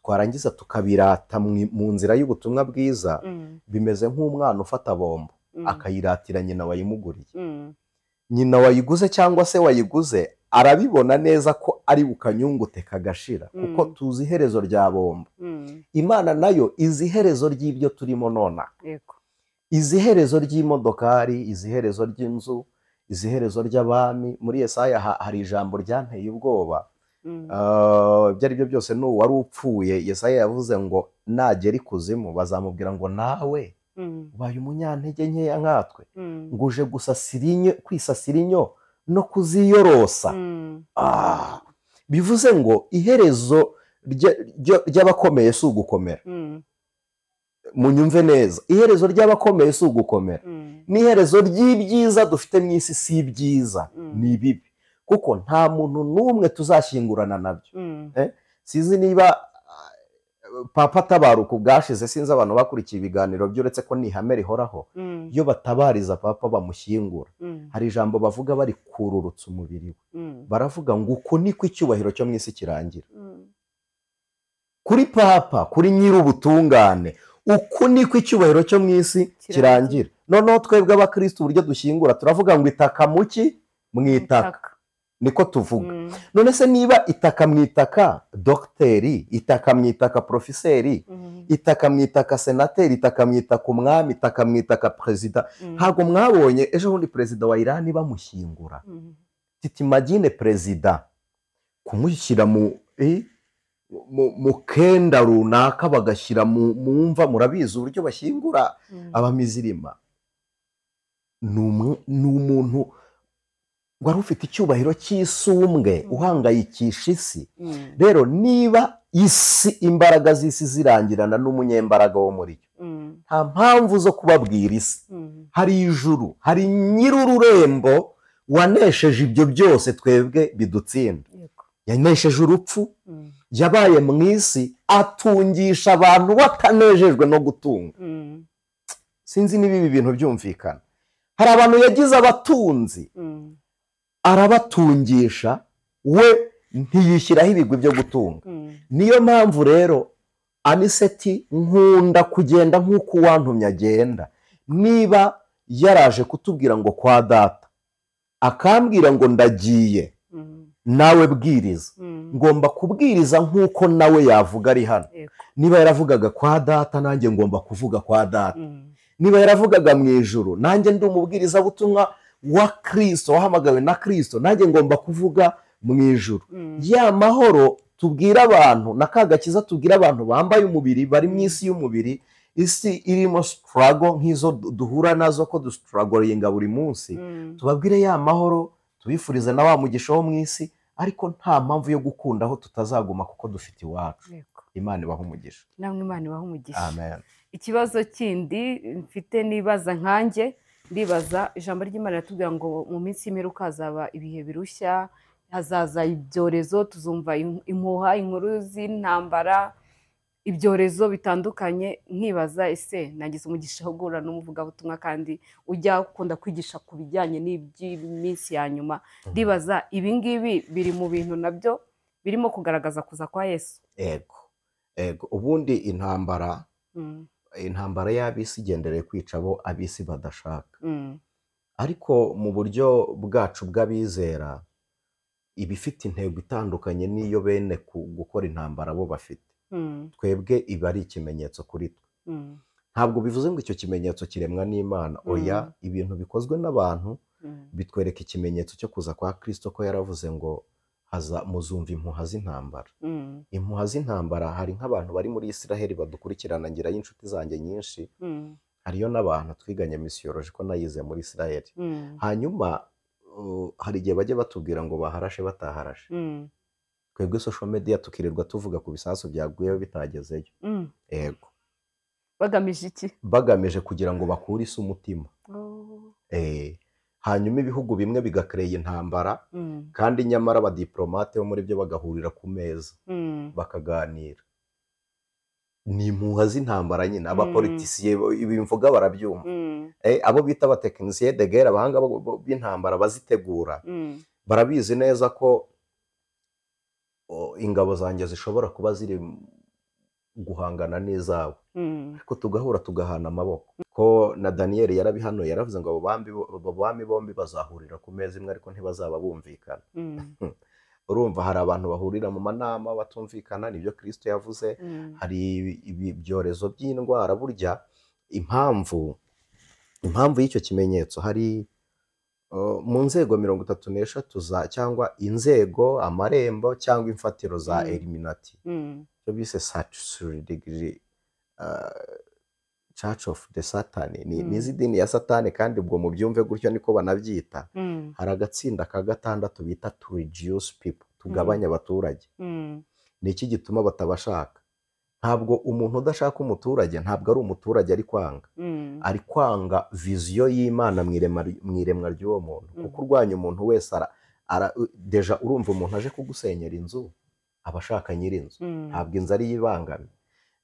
twarangiza tukabirata mu nzira y'ubutumwa bwiza, bimeze nk'umwana ufata bombo akayiratira nyina wayimuguriye. Nyina wayiguze cyangwa se wayiguze arabibona neza ko ari bukanyungute kagashira, kuko tuzi iherezo rya bombo. Imana nayo izi iherezo ry'ibyo turimo nona, izi iherezo ry'imodokari, izi iherezo ry'inzu, izi iherezo ry'abami. Muri Yesaya hari ijambo ryanteye ubwoba. Ibyo ari byo byose n'uwari upfuye, Yesaya yavuze ngo nagera ikuzimu bazamubwira ngo nawe ubaye umunyantege nkeya nkatwe, ngo uje kwisasira inyo no kuziyorosa. Bivuze ngo iherezo ry'abakomeye si ugukomera. Munyumve neza, iherezo ry'abakomeye si ugukomera, n'iherezo ry'ibyiza dufite mu isi si ibyiza, ni ibibi, kuko nta muntu n'umwe tuzashyingurana nabyo. Sinzi niba Papa atabaruka ubwashize, sinzi abantu bakurikiye ibiganiro by'uretse ko ni ihame rihoraho, iyo batabariza Papa bamushyingura, hari ijambo bavuga bari kururutsa umubiri we, baravuga ngo uku niko icyubahiro cyo mu isi kirangira. Kuri Papa, kuri nyir'ubutungane, uku niko icyubahiro cyo mu isi kirangira. Noneho twebwe abakristo uburyo dushyingura turavuga ngo itaka muki mu itaka, niko tuvuga. None se niba itaka mu itaka dogiteri, itaka mu itaka porofeseri, itaka mu itaka senateri, itaka mu itaka umwami, itaka mu itaka perezida, ntabwo mwabonye ejo bundi perezida wa Irani bamushyingura? Titimagine perezida kumushyira mu kenda runaka, bagashyira mu mva. Murabizi uburyo bashyingura abamizirima. Ni umuntu wari ufite icyubahiro cy'isumbwe, uhangayikisha isi. Rero niba isi, imbaraga z'isi zirangirana n'umunyembaraga wo muri yo, nta mpamvu zo kubabwira isi. Hari ijuru, hari nyir'ururembo wanesheje ibyo byose twebwe bidutsinda. Yanesheje urupfu, yabaye mu isi atungisha abantu batanejejwe no gutunga. Sinzi niba ibi bintu byumvikana. Hari abantu yagize abatunzi, arabatungisha, we ntiyishyiraho ibigwi byo gutunga. Niyo mpamvu rero Aniseti nkunda kugenda nk'uko uwantumye agenda. Niba yaraje kutubwira ngo kwa data, akambwira ngo ndagiye, nawe bwiriza, ngomba kubwiriza nk'uko nawe yavuga ari hano. Niba yaravugaga kwa data, nanjye ngomba kuvuga kwa data. Niba yaravugaga mu ijuru, nanjye ndi umubwirizabutumwa wa Kristo, wahamagawe na Kristo, nanjye ngomba kuvuga mu ijuru. Ya mahoro tubwira abantu na kagakiza tubwira abantu bambaye umubiri, bari mu isi y'umubiri, isi irimo struggle nk'izo duhura nazo, ko dustrugglinga buri munsi, tubabwire ya mahoro, tubifurize na wa mugisha wo mu isi, ariko nta mpamvu yo gukunda aho tutazaguma kuko dufite iwacu. Imana ibahe umugisha. Namwe Imana ibahe umugisha. Amen. Ikibazo kindi mfite nibaza nkanjye, ndibaza ijambo ry'Imana riratubwira ngo mu minsi y'imperuka hazaba ibihe birushya, hazaza ibyorezo, tuzumva impuha, inkuru z'intambara, ibyorezo bitandukanye. Nkibaza ese nagize umugisha wo guhura n'umuvugabutumwa kandi ujya ukunda kwigisha ku bijyanye n'iby'iminsi ya nyuma, ndibaza ibi ngibi biri mu bintu nabyo birimo kugaragaza kuza kwa Yesu? Ego, ego. Ubundi intambara, intambara y'abisi igendereye kwica abo abisi badashaka. Ariko mu buryo bwacu bw'abizera, ibifite intego itandukanye n'iyo bene gukora intambara bo bafite. Twebwe iba ari ikimenyetso kuri twe. Ntabwo bivuze ngo icyo kimenyetso kiremwa n'Imana, oya. Ibintu bikozwe n'abantu bitwereka ikimenyetso cyo kuza kwa Kristo, ko yaravuze ngo haza muzumva impuha z'intambara. Impuha z'intambara, hari nk'abantu bari muri Israheli badukurikirana, ngirayo inshuti zanjye nyinshi, hariyo n'abantu twiganye missiology, ko nayize muri Israheli. Hanyuma hari igihe bajya batubwira ngo baharashe bataharashe, twebwe social media tukirirwa tuvuga ku bisasu byaguyeho bitagezeyo. Yego. Bagamije iki? Bagamije kugira ngo bakure isi umutima. Hanyuma ibihugu bimwe bigakereye intambara, kandi nyamara abadiplomate bo muri byo bagahurira ku meza bakaganira. Ni impuha z'intambara nyine. Abapolitisiye ibi mvuga barabyumva. Abo bita abatechnicien de guerre, abahanga b'intambara bazitegura, barabizi neza ko ingabo zanjye zishobora kuba ziri guhangana n'izawe, ariko tugahura tugahana amaboko. Ko na Daniyeli yarabihanuye, yaravuze ngo abo bami bombi bazahurira ku meza imwe, ariko ntibazaba bumvikana. Urumva, hari abantu bahurira mu manama batumvikana, nibyo Kristo yavuze. Hari ibi byorezo by'indwara. Burya impamvu y'icyo kimenyetso, hari mu nzego 33 za, cyangwa inzego, amarembo cyangwa imfatiro za Illuminati, icyo bise Degree Church of the Satan, ni izi dini ya Satani, kandi ubwo mubyumve gutyo niko banabyita. Hari agatsinda ka gatandatu bita to reduce people, tugabanya abaturage. Ni iki gituma batabashaka? Ntabwo umuntu udashaka umuturage ntabwo ari umuturage ari kwanga, ari kwanga vision y'Imana mu iremwa ry'uwo muntu. Kuko urwanya umuntu wese déjà urumva, umuntu aje kugusenyera inzu aba ashaka nyir'inzu. Ntabwo inzu ari ibangamye.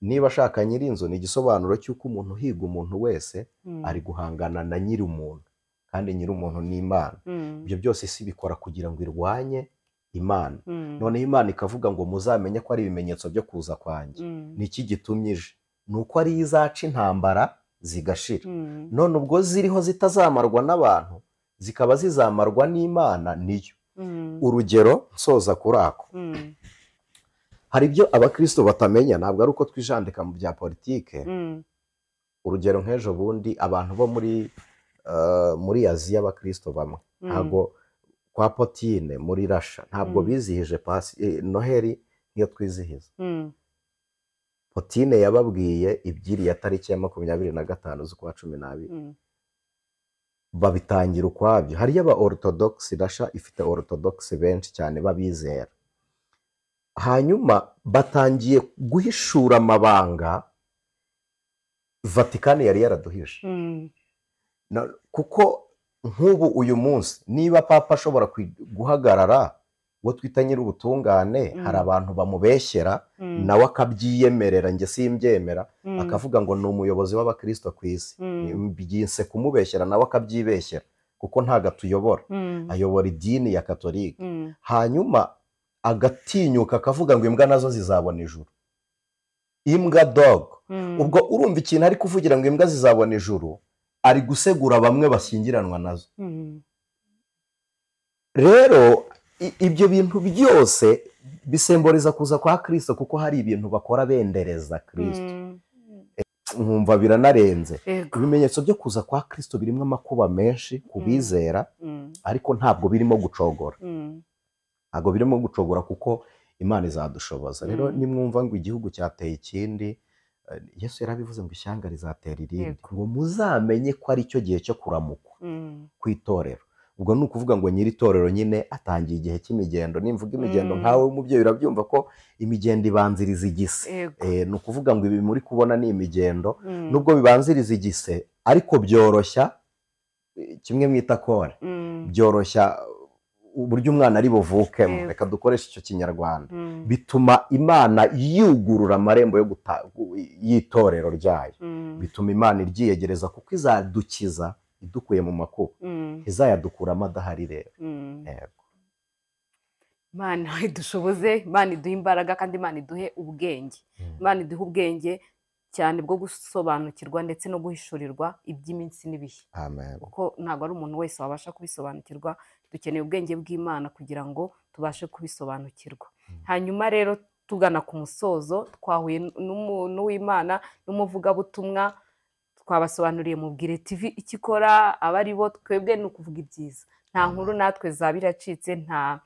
Niba ashaka nyir'inzu, ni igisobanuro cy'uko umuntu uhiga umuntu wese ari guhangana na nyir'umuntu, kandi nyir'umuntu ni Imana. Ibyo byose isi bikora kugira ngo irwanye Imana. Noneho Imana ikavuga ngo muzamenye ko ari ibimenyetso byo kuza kwanjye. Ni iki gitumye ije? Ni uko ariyo izaca intambara zigashira. None ubwo ziriho zitazamarwa n'abantu, zikaba zizamarwa n'Imana niyo. Urugero, nsoza kuri ako, hari ibyo abakristo batamenya, ntabwo ari uko twijandika mu bya politike. Urugero, nk'ejo bundi abantu bo muri Aziya, abakristo bamwe, ntabwo kwa Poutine muri Russia ntabwo bizihije Noheli nk'iyo twizihiza. Poutine yababwiye iby'iriya tariki ya 25 z'ukwa 12, babitangira ukwabyo. Hariyo aba orthodox, Russia ifite orthodox benshi cyane babizera. Hanyuma batangiye guhishura amabanga Vatikani yari yaraduhishe. Kuko nk'ubu uyu munsi niba papa ashobora guhagarara, uwo twita nyir'ubutungane, hari abantu bamubeshyera, nawe akabyiyemerera, njye simbyemera, akavuga ngo ni umuyobozi w'abakristo ku isi. Byinse kumubeshyera, nawe akabyibeshyera, kuko ntabwo atuyobora, ayobora idini ya Katolika. Hanyuma agatinyuka akavuga ngo imbwa nazo zizabona ijuru, imbwa, dog. Ubwo urumva ikintu ari kuvugira ngo imbwa zizabona ijuru, ari gusegura bamwe bashyingiranwa nazo. Rero ibyo bintu byose bisemboriza kuza kwa Kristo, kuko hari ibintu bakora bendereza Kristo, nkumva biranarenze. Ibimenyetso byo kuza kwa Kristo birimo amakuba menshi ku bizera, ariko ntabwo birimo gucogora. Ntabwo birimo gucogora, kuko Imana izadushoboza. Rero nimwumva ngo igihugu cyateye ikindi, Yesu yarabivuze ngo ishyanga rizatera irindi, ngo muzamenye ko ari cyo gihe cyo kuramukwa ku itorero. Ubwo ni ukuvuga ngo nyiri itorero nyine atangiye igihe cy'imigendo. Nimvuga imigendo, nkawe w'umubyeyi urabyumva ko imigendo ibanziriza igise. Ni ukuvuga ngo ibi muri kubona ni imigendo. Nubwo bibanziriza igise, ariko byoroshya kimwe mwita kore, byoroshya uburyo umwana ari buvukemo. Reka dukoreshe icyo kinyarwanda. Bituma Imana yugurura amarembo y'itorero ryayo. Bituma Imana iryiyegereza, kuko izadukiza idukuye mu makuba, izayadukuramo adahari rero. Yego. Imana idushoboze, Imana iduhe imbaraga, kandi Imana iduhe ubwenge. Imana iduhe ubwenge cyane bwo gusobanukirwa ndetse no guhishurirwa iby'iminsi n'ibihe. Amen. Kuko ntabwo ari umuntu wese wabasha kubisobanukirwa, dukeneye ubwenge bw'Imana kugira ngo tubashe kubisobanukirwa. Hanyuma rero tugana ku musozo, twahuye n'uw'Imana n'umuvugabutumwa. Twabasobanuriye Mubwire TV icyo ikora, aba ari bo twebwe ni ukuvuga ibyiza, nta nkuru natwe zaba iracitse, nta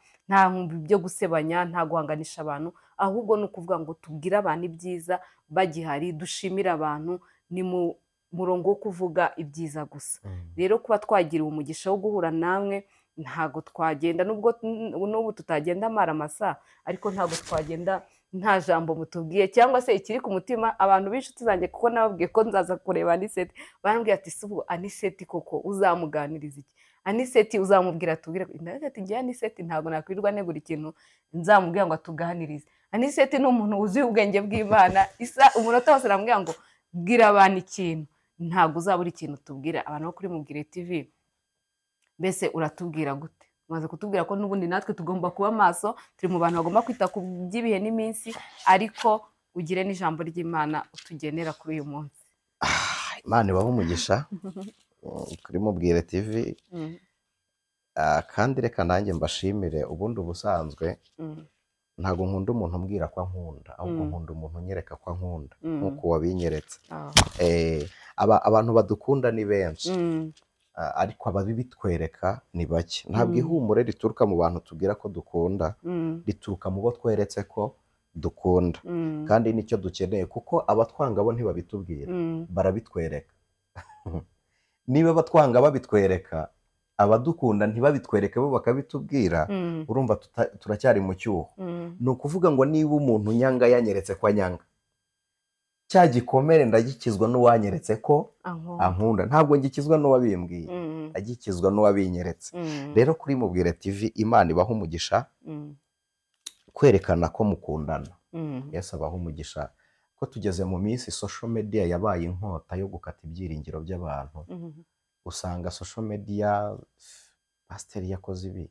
byo gusebanya, nta guhanganisha abantu, ahubwo ni ukuvuga ngo tubwire abantu ibyiza bagihari, dushimire abantu, ni mu murongo wo kuvuga ibyiza gusa. Rero kuba twagiriwe umugisha wo guhura namwe, ntago twagenda nubwo n'ubu tutagenda amara masa, ariko ntago twagenda nta jambo mutubwiye cyangwa se ikiri ku mutima. Abantu b'inshuti zanjye, kuko nababwiye ko nzaza kureba Aniseti, barambwiye ati si ubu Aniseti koko uzamuganiriza iki? Aniseti uzamubwira tubwire? Ndavuga ati njye Aniseti ntabwo nakwirirwa negura ikintu nzamubwira ngo atuganirize. Aniseti ni umuntu wuzuye ubwenge bw'Imana, isa umunota wose aramubwira ngo bwira abantu ikintu, ntabwo uzabura ikintu tubwira abantu bo kuri Mubwire TV. Mbese uratubwira gute? Umaze kutubwira ko n'ubundi natwe tugomba kuba maso, turi mu bantu bagomba kwita ku by'ibihe n'iminsi, ariko ugire n'ijambo ry'Imana utugenera kuri uyu munsi. Imana ibahe umugisha kuri Mubwire TV. Kandi reka nanjye mbashimire. Ubundi ubusanzwe ntabwo nkunda umuntu umbwira ko ankunda, ahubwo nkunda umuntu unyereka ko ankunda nk'uko wabinyeretse. Abantu badukunda ni benshi, ariko ababitwereka ni bake. Ntabwo ihumure rituruka mu bantu tubwira ko dukunda, rituruka mu bo tweretse ko dukunda, kandi nicyo dukeneye, kuko abatwanga bo ntibabitubwira, barabitwereka. Niba abatwanga babitwereka, abadukunda ntibabitwereke bo bakabitubwira, urumva turacyari mu cyuho. Ni ukuvuga ngo niba umuntu nyanga yanyeretse ko anyanga, cya gikomere ndagikizwa n'uwanyeretse ko ankunda, ntabwo ngikizwa n'uwabimbwiye, agikizwa n'uwabinyeretse. Rero kuri Mubwire TV Imana ibaha umugisha kwerekana ko mukundana. Yesu abaha umugisha ko tugeze mu minsi social media yabaye inkota yo gukata ibyiringiro by'abantu. Usanga social media, pasiteri yakoze ibi,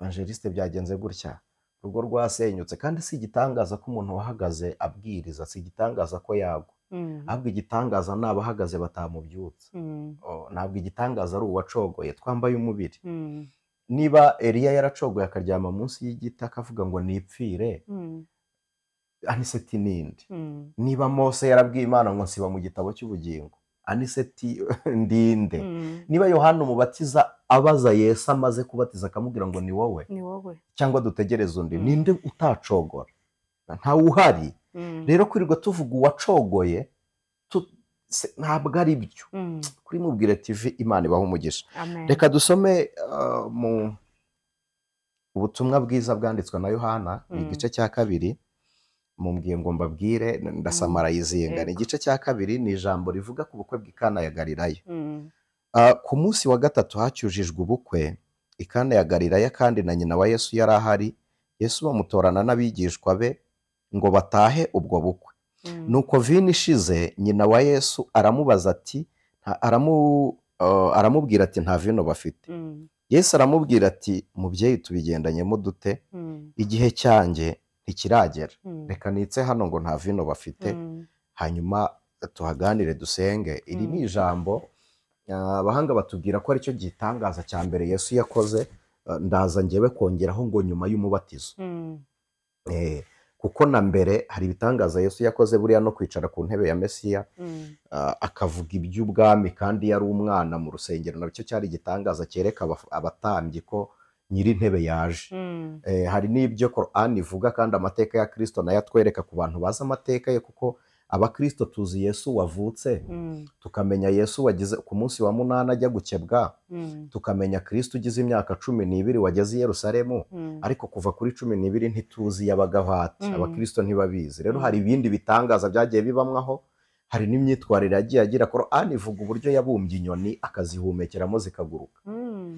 evangeliste byagenze gutya, urugo rwasenyutse. Kandi si igitangaza ko umuntu wahagaze abwiriza, si igitangaza ko yagwa, ahubwo igitangaza ni abahagaze batamubyutsa. Ntabwo igitangaza ari uwacogoye, twambaye umubiri. Niba Eliya yaracogoye akaryama munsi y'igiti akavuga ngo nipfire, Aniseti ninde? Niba Mose yarabwiye Imana ngo nsiba mu gitabo cy'ubugingo, Aniseti ndinde? Niba Yohana umubatiza abaza Yesu amaze kubatiza akamubwira ngo ni wowe, cyangwa dutegereze undi, ninde utacogora? Ntawe uhari. Rero kwirirwa tuvuga uwacogoye ntabwo ari byo. Kuri Mubwire TV Imana ibaha umugisha. Reka dusome mu ubutumwa bwiza bwanditswe na Yohana, ni igice cya 2. Mumbwiye ngo mbabwire, ndasamara yizinga. Ni igice cya 2, ni ijambo rivuga ku bukwe bw'i Kana ya Galilaya. Ku munsi wa 3 hacyujijwe ubukwe i Kana ya Galilaya, kandi na nyina wa Yesu yari ahari. Yesu bamutorana n'abigishwa be ngo batahe ubwo bukwe. Nuko vino ishize, nyina wa Yesu aramubaza ati, aramubwira ati nta vino bafite. Yesu aramubwira ati mubyeyi tubigendanyemo dute? Igihe cyanjye ntikiragera. Reka nitse hano ngo nta vino bafite, hanyuma tuhaganire dusenge. Iri ni ijambo abahanga batubwira ko aricyo gitangaza cya mbere Yesu yakoze. Ndaza njyewe kongeraho ngo nyuma y'umubatizo, kuko na mbere hari ibitangaza Yesu yakoze, buriya no kwicara ku ntebe ya Mesiya akavuga iby'ubwami kandi yari umwana mu rusengero, nacyo cyari igitangaza cyereka abatambyi ko nyiri intebe yaje. Hari n'ibyo Qur'an ivuga, kandi amateka ya Kristo nayo atwereka ku bantu bazi amateka ye, kuko abakristo tuzi Yesu wavutse, tukamenya Yesu wagize ku munsi wa 8 ajya gukebwa, tukamenya Kristo ugize imyaka 12 wageze i Yerusalemu, ariko kuva kuri 12 ntituzi yabagaho ati, abakristo ntibabizi. Rero hari ibindi bitangaza byagiye bibamwaho, hari n'imyitwarire yagiye agira. Qur'an ivuga uburyo yabumbye inyoni akazihumekeramo zikaguruka.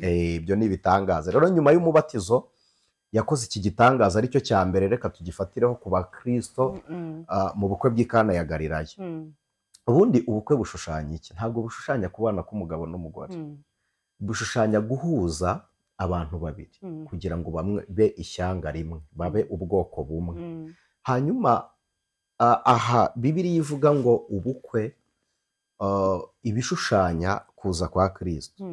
Ibyo ni ibitangaza. Rero nyuma y'umubatizo yakoze iki gitangaza aricyo cya mbere, reka tugifatireho ku bakristo mu bukwe bw'i Kana ya Galilaya. Ubundi ubukwe bushushanya iki? Ntabwo bushushanya kubana k'umugabo n'umugore, bushushanya guhuza abantu babiri kugira ngo bamwe be ishyanga rimwe, babe ubwoko bumwe. Hanyuma aha Bibiliya ivuga ngo ubukwe ibishushanya kuza kwa Kristo,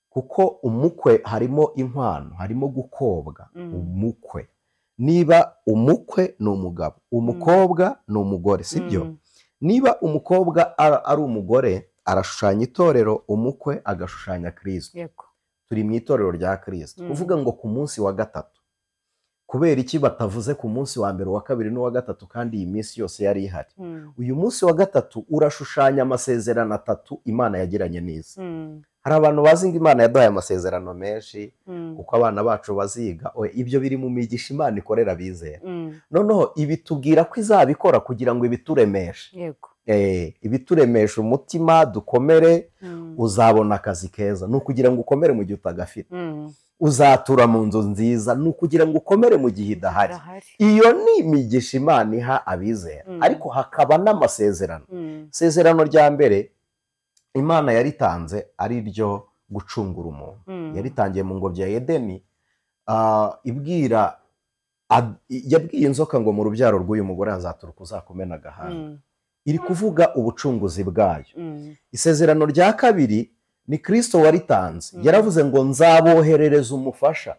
kuko umukwe harimo inkwano, harimo gukobwa. Umukwe, niba umukwe ni umugabo, umukobwa ni umugore, sibyo? Niba umukobwa ari umugore, Arashushanya itorero, umukwe agashushanya Kristo. Yego. Turi mu itorero rya Kristo. Kuvuga ngo ku munsi wa gatatu, kubera iki batavuze ku munsi wa mbere, uwa kabiri n'uwa gatatu, kandi iyi minsi yose yari ihari? Uyu munsi wa gatatu urashushanya amasezerano atatu Imana yagiranye n'isi. Hari abantu bazi ngo Imana yaduhaye amasezerano menshi, kuko abana bacu baziga. Ibyo biri mu migisha Imana ikorera abizera. Noneho ibitubwira ko izabikora kugira ngo ibituremeshe. Yego. Ibituremesha umutima, dukomere. Uzabona akazi keza, ni ukugira ngo ukomere mu gihe utagafite. Uzatura mu nzu nziza, ni ukugira ngo ukomere mu gihe idahari. Iyo ni imigisha Imana iha abizera. Ariko hakaba n'amasezerano. Isezerano rya mbere Imana yaritanze ari ryo gucungura umuntu. Yaritangiye mu ngobyi ya Edeni, ibwira yabwiye inzoka ngo mu rubyaro rw'uyu mugore hazaturuka uzakumena agahanga. Iri kuvuga ubucunguzi bwayo. Isezerano rya kabiri ni Kristo waritanze. Yaravuze ngo nzaboherereza umufasha,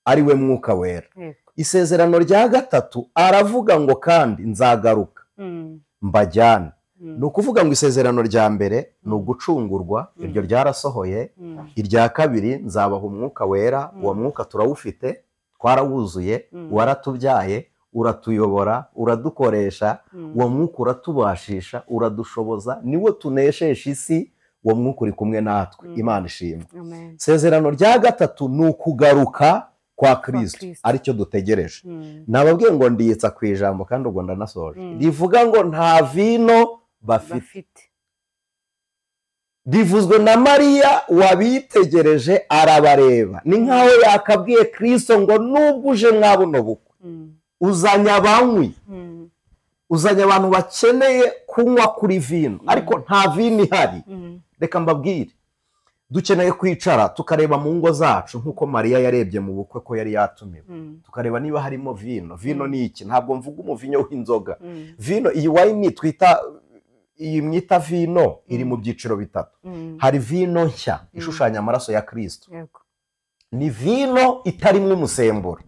ari we Mwuka Wera. Isezerano rya gatatu aravuga ngo kandi nzagaruka mbajyane. Ni ukuvuga ngo isezerano rya mbere ni ugucungurwa, iryo ryarasohoye. Irya kabiri nzabaha Umwuka Wera, uwo mwuka turawufite, twarawuzuye, waratubyaye, uratuyobora, uradukoresha, uwo mwuka uratubashisha, uradushoboza, niwo tuneshesha isi, uwo mwuka uri kumwe natwe. Imana ishimwe. Isezerano rya gatatu ni ukugaruka kwa Kristo, aricyo dutegereje. Nababwiye ngo ndiyitsa ku ijambo kandi ubwo ndanasoje. Rivuga ngo nta vino bafite. Rivuzwe na Mariya wabitegereje arabareba. Ni nkaho yakabwiye Kristo ngo nubwo uje mwabuno bukwe, uzanye abanywi, uzanye abantu bakeneye kunywa kuri vino, ariko nta vino ihari. Reka mbabwire, dukeneye kwicara tukareba mu ngo zacu nk'uko Mariya yarebye mu bukwe ko yari yatumiwe, tukareba niba harimo vino. Vino ni iki? Ntabwo mvuga umuvinyo w'inzoga. Vino iyi wine twita, iyi mwita vino, iri mu byiciro bitatu. Hari vino nshya ishushanya amaraso ya Kristo. Ni vino itarimo umusemburo.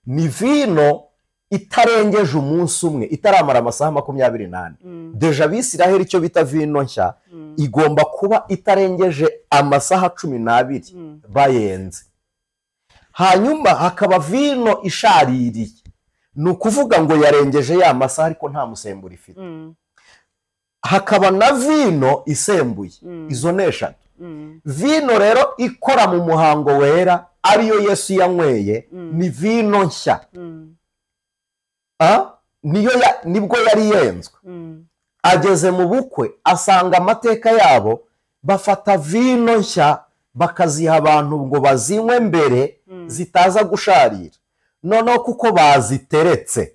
Ni vino itarengeje umunsi umwe, itaramara amasaha 24. Deja Abisiraheli icyo bita vino nshya igomba kuba itarengeje amasaha 12 bayenze. Hanyuma hakaba vino ishaririye, ni ukuvuga ngo yarengeje ya masaha ariko nta musemburo ifite. Hakaba na vino isembuye. Izo ni eshatu. Vino rero ikora mu muhango wera ariyo Yesu yanyweye ni vino nshya. Nibwo yari yenzwe. Ageze mu bukwe asanga amateka yabo bafata vino nshya bakaziha abantu ngo bazinywe mbere zitaza gusharira. Noneho kuko baziteretse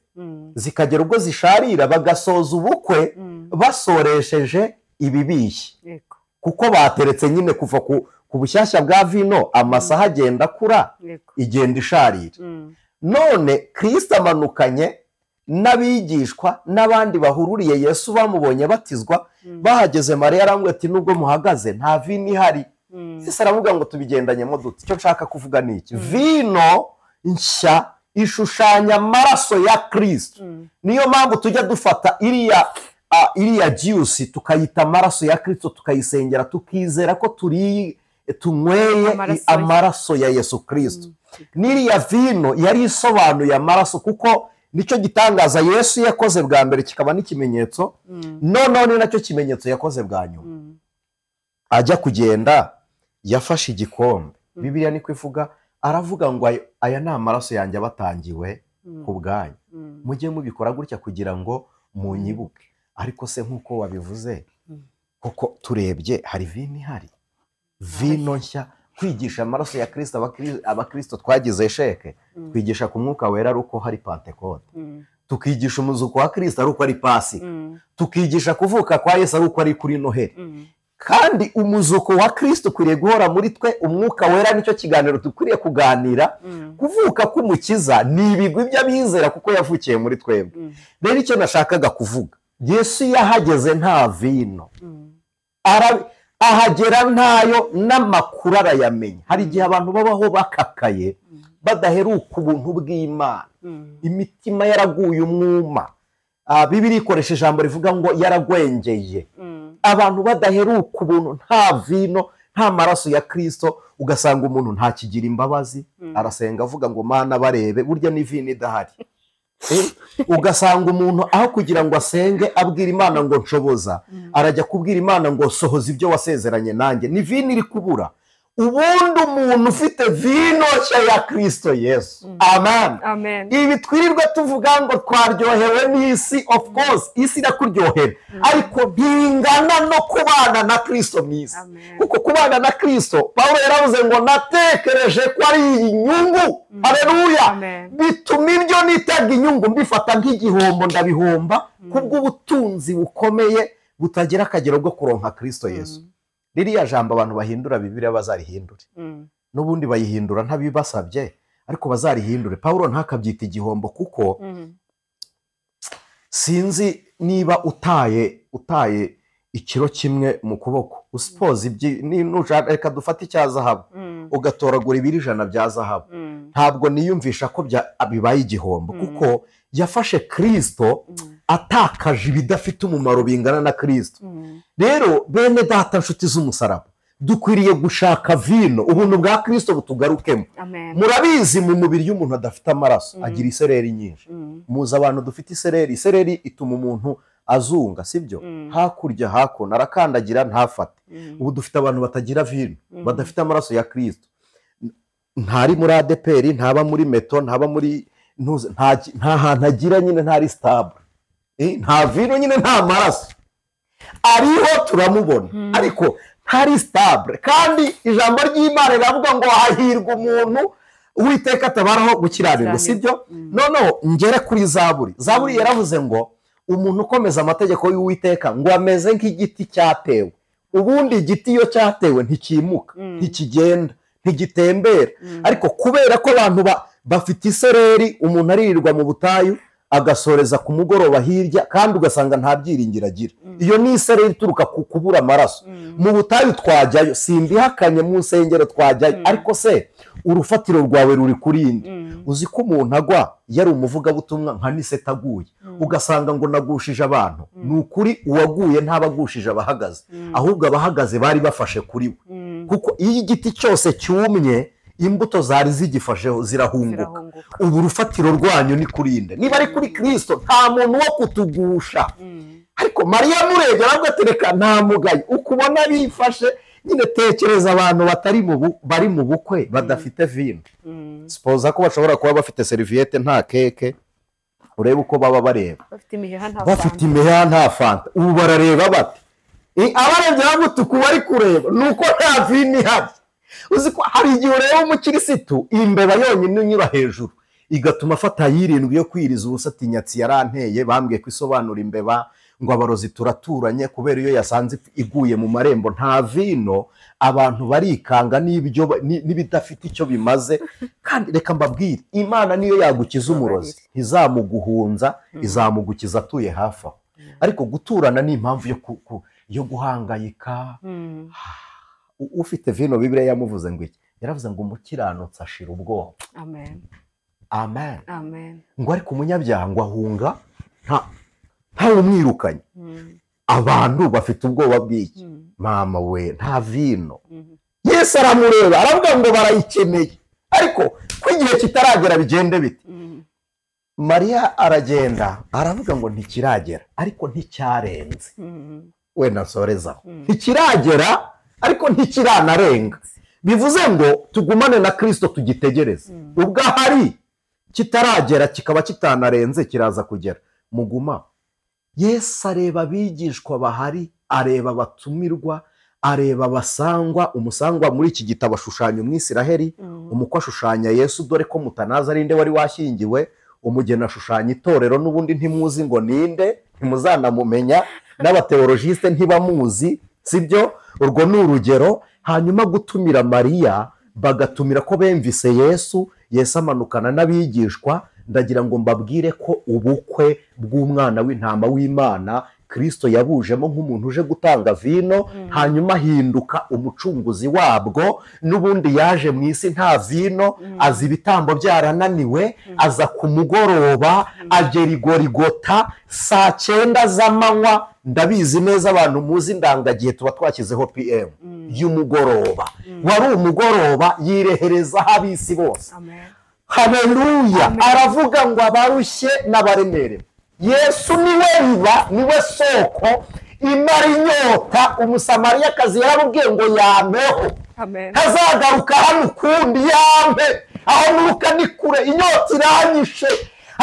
zikagera ubwo zisharira, bagasoza ubukwe basoresheje ibibishye, kuko bateretse nyine kuva ku bushyashya bwa vino, amasaha agenda akura, igenda isharira. None Kristo amanukanye n'abigishwa n'abandi bahururiye Yesu bamubonye batizwa, bahageze Mariya arambwira ati nubwo muhagaze nta vino ihari. Yesu aravuga ngo tubigendanyemo dute? Icyo nshaka kuvuga ni iki: vino nshya ishushanya amaraso ya Kristo. Niyo mpamvu tujya dufata iriya juice tukayita amaraso ya Kristo, tukayisengera, tukizera ko turi tunyweye amaraso ya Yesu Kristo. N'iriya vino yari isobanuye amaraso, kuko nicyo gitangaza Yesu yakoze bwa mbere kikaba n'ikimenyetso, noneho ni nacyo kimenyetso yakoze bwa nyuma. Ajya kugenda yafashe igikombe, Bibiliya niko ivuga, aravuga ngo aya ni amaraso yanjye abatangiwe ku bwanyu, mujye mubikora gutya kugira ngo munyibuke. Ariko se nk'uko wabivuze, kuko turebye hari vino ihari, vino nshya. Kwigisha amaraso ya Kristo, abakristo twagize sheke, twigisha ku Mwuka Wera ari uko hari Pentekote, tukigisha umuzuko wa Kristo ari uko ari Pasika, tukigisha kuvuka kwa Yesu ari uko ari kuri Noheli. Kandi umuzuko wa Kristo ukwiriye guhora muri twe, Umwuka Wera nicyo kiganiro dukwiriye kuganira. Kuvuka k'Umukiza ni ibigwi by'abizera kuko yavukiye muri twebwe. Rero icyo nashakaga kuvuga, Yesu yahageze nta vino, ahagera ntayo, n'amakuru arayamenya. Hari igihe abantu babaho bakakaye, badaheruka ubuntu bw'Imana, imitima yaraguye umwuma. Bibiliya ikoresha ijambo rivuga ngo yaragwengeye. Abantu badaheruka ubuntu, nta vino, nta maraso ya Kristo, ugasanga umuntu ntakigira imbabazi, arasenga avuga ngo Mana barebe, burya ni vino idahari. Ugasanga umuntu aho kugira ngo asenge abwira Imana ngo nshoboza, arajya kubwira Imana ngo sohoza ibyo wasezeranye nanjye. Ni vino iri kubura. Ubundi umuntu ufite vino nshya ya Kristo Yesu, amen, amen. Ibi twirirwa tuvuga ngo twaryohewe n'isi, of course isi irakuryohera, ariko bingana no kubana na Kristo mu isi. Kuko kubana na Kristo, Pawulo yaravuze ngo natekereje ko ari inyungu. Haleluya. Bituma ibyo nitaga inyungu mbifata nk'igihombo, ndabihomba kubw'ubutunzi bukomeye butagira akagero bwo kuronka Kristo Yesu. Ririya jambo abantu bahindura Bibiliya bazarihindure. N'ubundi bayihindura ntabibasabye, ariko bazarihindure. Pawulo ntakabyita igihombo, kuko sinzi niba utaye ikiro kimwe mu kuboko, usipoza reka dufate icya zahabu, ugatoragura ibiro 100 bya zahabu, ntabwo niyumvisha ko bibaye igihombo, kuko yafashe Kristo atakaje ibidafite umumaro bingana na Kristo. Rero bene data nshuti z'umusaraba, dukwiriye gushaka vino, ubuntu bwa Kristo butugarukemo. Murabizi mu mubiri y'umuntu adafite amaraso agira isereri nyinshi. Muzi abantu dufite isereri, isereri ituma umuntu azunga, sibyo? Hakurya hakuno arakandagira ntafate. Ubu dufite abantu batagira vino, badafite amaraso ya Kristo. Ntari muri ADPR, ntaba muri meto, ntaba muri nta hantu agira nyine, ntari stable. Nta vino nyine, nta maraso. Ariho turamubona, ariko ntari stable. Kandi ijambo ry'Imana riravuga ngo hahirwa umuntu Uwiteka atabaraho gukiranirwa, sibyo? Noneho ngere kuri Zaburi. Zaburi yaravuze ngo umuntu ukomeza amategeko y'Uwiteka ngo ameze nk'igiti cyatewe. Ubundi igiti iyo cyatewe ntikimuka, ntikigenda, ntigitembera. Ariko kubera ko abantu bafite isereri, umuntu aririrwa mu butayu agasoreza ku mugoroba hirya, kandi ugasanga nta byiringiro agira. Iyo ni isereri ituruka ku kubura amaraso. Mu butayu twajyayo, simbihakanye, mu nsengero twajyayo, ariko se urufatiro rwawe ruri kurinde. Uzi ko umuntu agwa yari umuvugabutumwa nka Niseta aguye, ugasanga ngo nagushije abantu. Ni ukuri uwaguye ntabagushije abahagaze, ahubwo abahagaze bari bafashe kuri we. Kuko iyo igiti cyose cyumye, imbuto zari zigifasheho zirahunguka. Ubu urufatiro rwanyu ni kurinde. Niba ari kuri Kristo nta muntu wo kutugusha. Ariko Mariya murebye aravuga ati reka nta mugayo. Ukubona bifashe nyine, tekereza abantu batari bari mu bukwe badafite vino. Sipoza ko bashobora kuba bafite serviette nta keke, urebe uko baba bareba. Bafite imiheha nta fanta. Ubu barareba bate? Abarebye bamutuku bari kureba nuko nta vino ihari. Uzi ko hari igihe ureba umukirisitu imbeba yonyine unyura hejuru igatuma afata yirindwi yo kwiriza ubusa, ati nyatsi yaranteye, bambwiye ko isobanura imbeba, ngo abarozi turaturanye, kubera iyo yasanze iguye mu marembo nta vino, abantu barikanga n'ibyo n'ibidafite icyo bimaze. Kandi reka mbabwire, Imana niyo yagukiza umurozi ntizamuguhunza, izamugukiza atuye hafi aho. Ariko guturana ni impamvu yo guhangayika. Ufite vino, Bibiliya yamuvuze ngo iki? Yaravuze ngo umukiranutsi ashira ubwoba. Amen. Amen. Amen. Ngo ariko umunyabyaha ngo ahunga nta umwirukanye. Abantu bafite ubwoba bw'iki? Mama we, nta vino. Yesu aramureba aravuga ngo barayikeneye, ariko ko igihe kitaragera bigende bite? Mariya aragenda aravuga ngo ntikiragera, ariko nticyarenze. Wenda nsorezaho, ntikiragera ariko ntikiranarenga. Bivuze ngo tugumane na Kristo tugitegereze. Ubwo ahari kitaragera kikaba kitanarenze, kiraza kugera. Muguma. Yesu areba abigishwa bahari, areba abatumirwa, areba abasangwa. Umusangwa muri iki gitabo ashushanya Umwisiraheli, umukwe ashushanya Yesu, dore ko mutanazi ari nde wari washyingiwe. Umugeni ashushanya itorero, n'ubundi ntimuzi ngo ninde, ntimuzanamumenya, n'abateologiste ntibamuzi, sibyo? Urwo ni urugero. Hanyuma gutumira Mariya, bagatumira ko bemvise Yesu, Yesu amanukana n'abigishwa. Ndagira ngo mbabwire ko ubukwe bw'umwana w'intama w'Imana Kristo yabujemo nk'umuntu uje gutanga vino, hanyuma ahinduka umucunguzi wabwo. N'ubundi yaje mu isi nta vino, aza ibitambo byarananiwe, aza ku mugoroba, agera i Gorigota saa 9 z'amanywa, Ndabizi neza abantu muzi indangagihe tuba twashyizeho PM y'umugoroba. Wari umugoroba yireherezaho ab'isi bose. Haleluya. Aravuga ngo abarushye n'abaremerewe. Yesu niwe riba, niwe soko imara inyota. Umusamariyakazi yarabubwiye ngo yampeho, ntazagaruka hano ukundi, yampe aho nuruka ni kure, inyota iranyishe.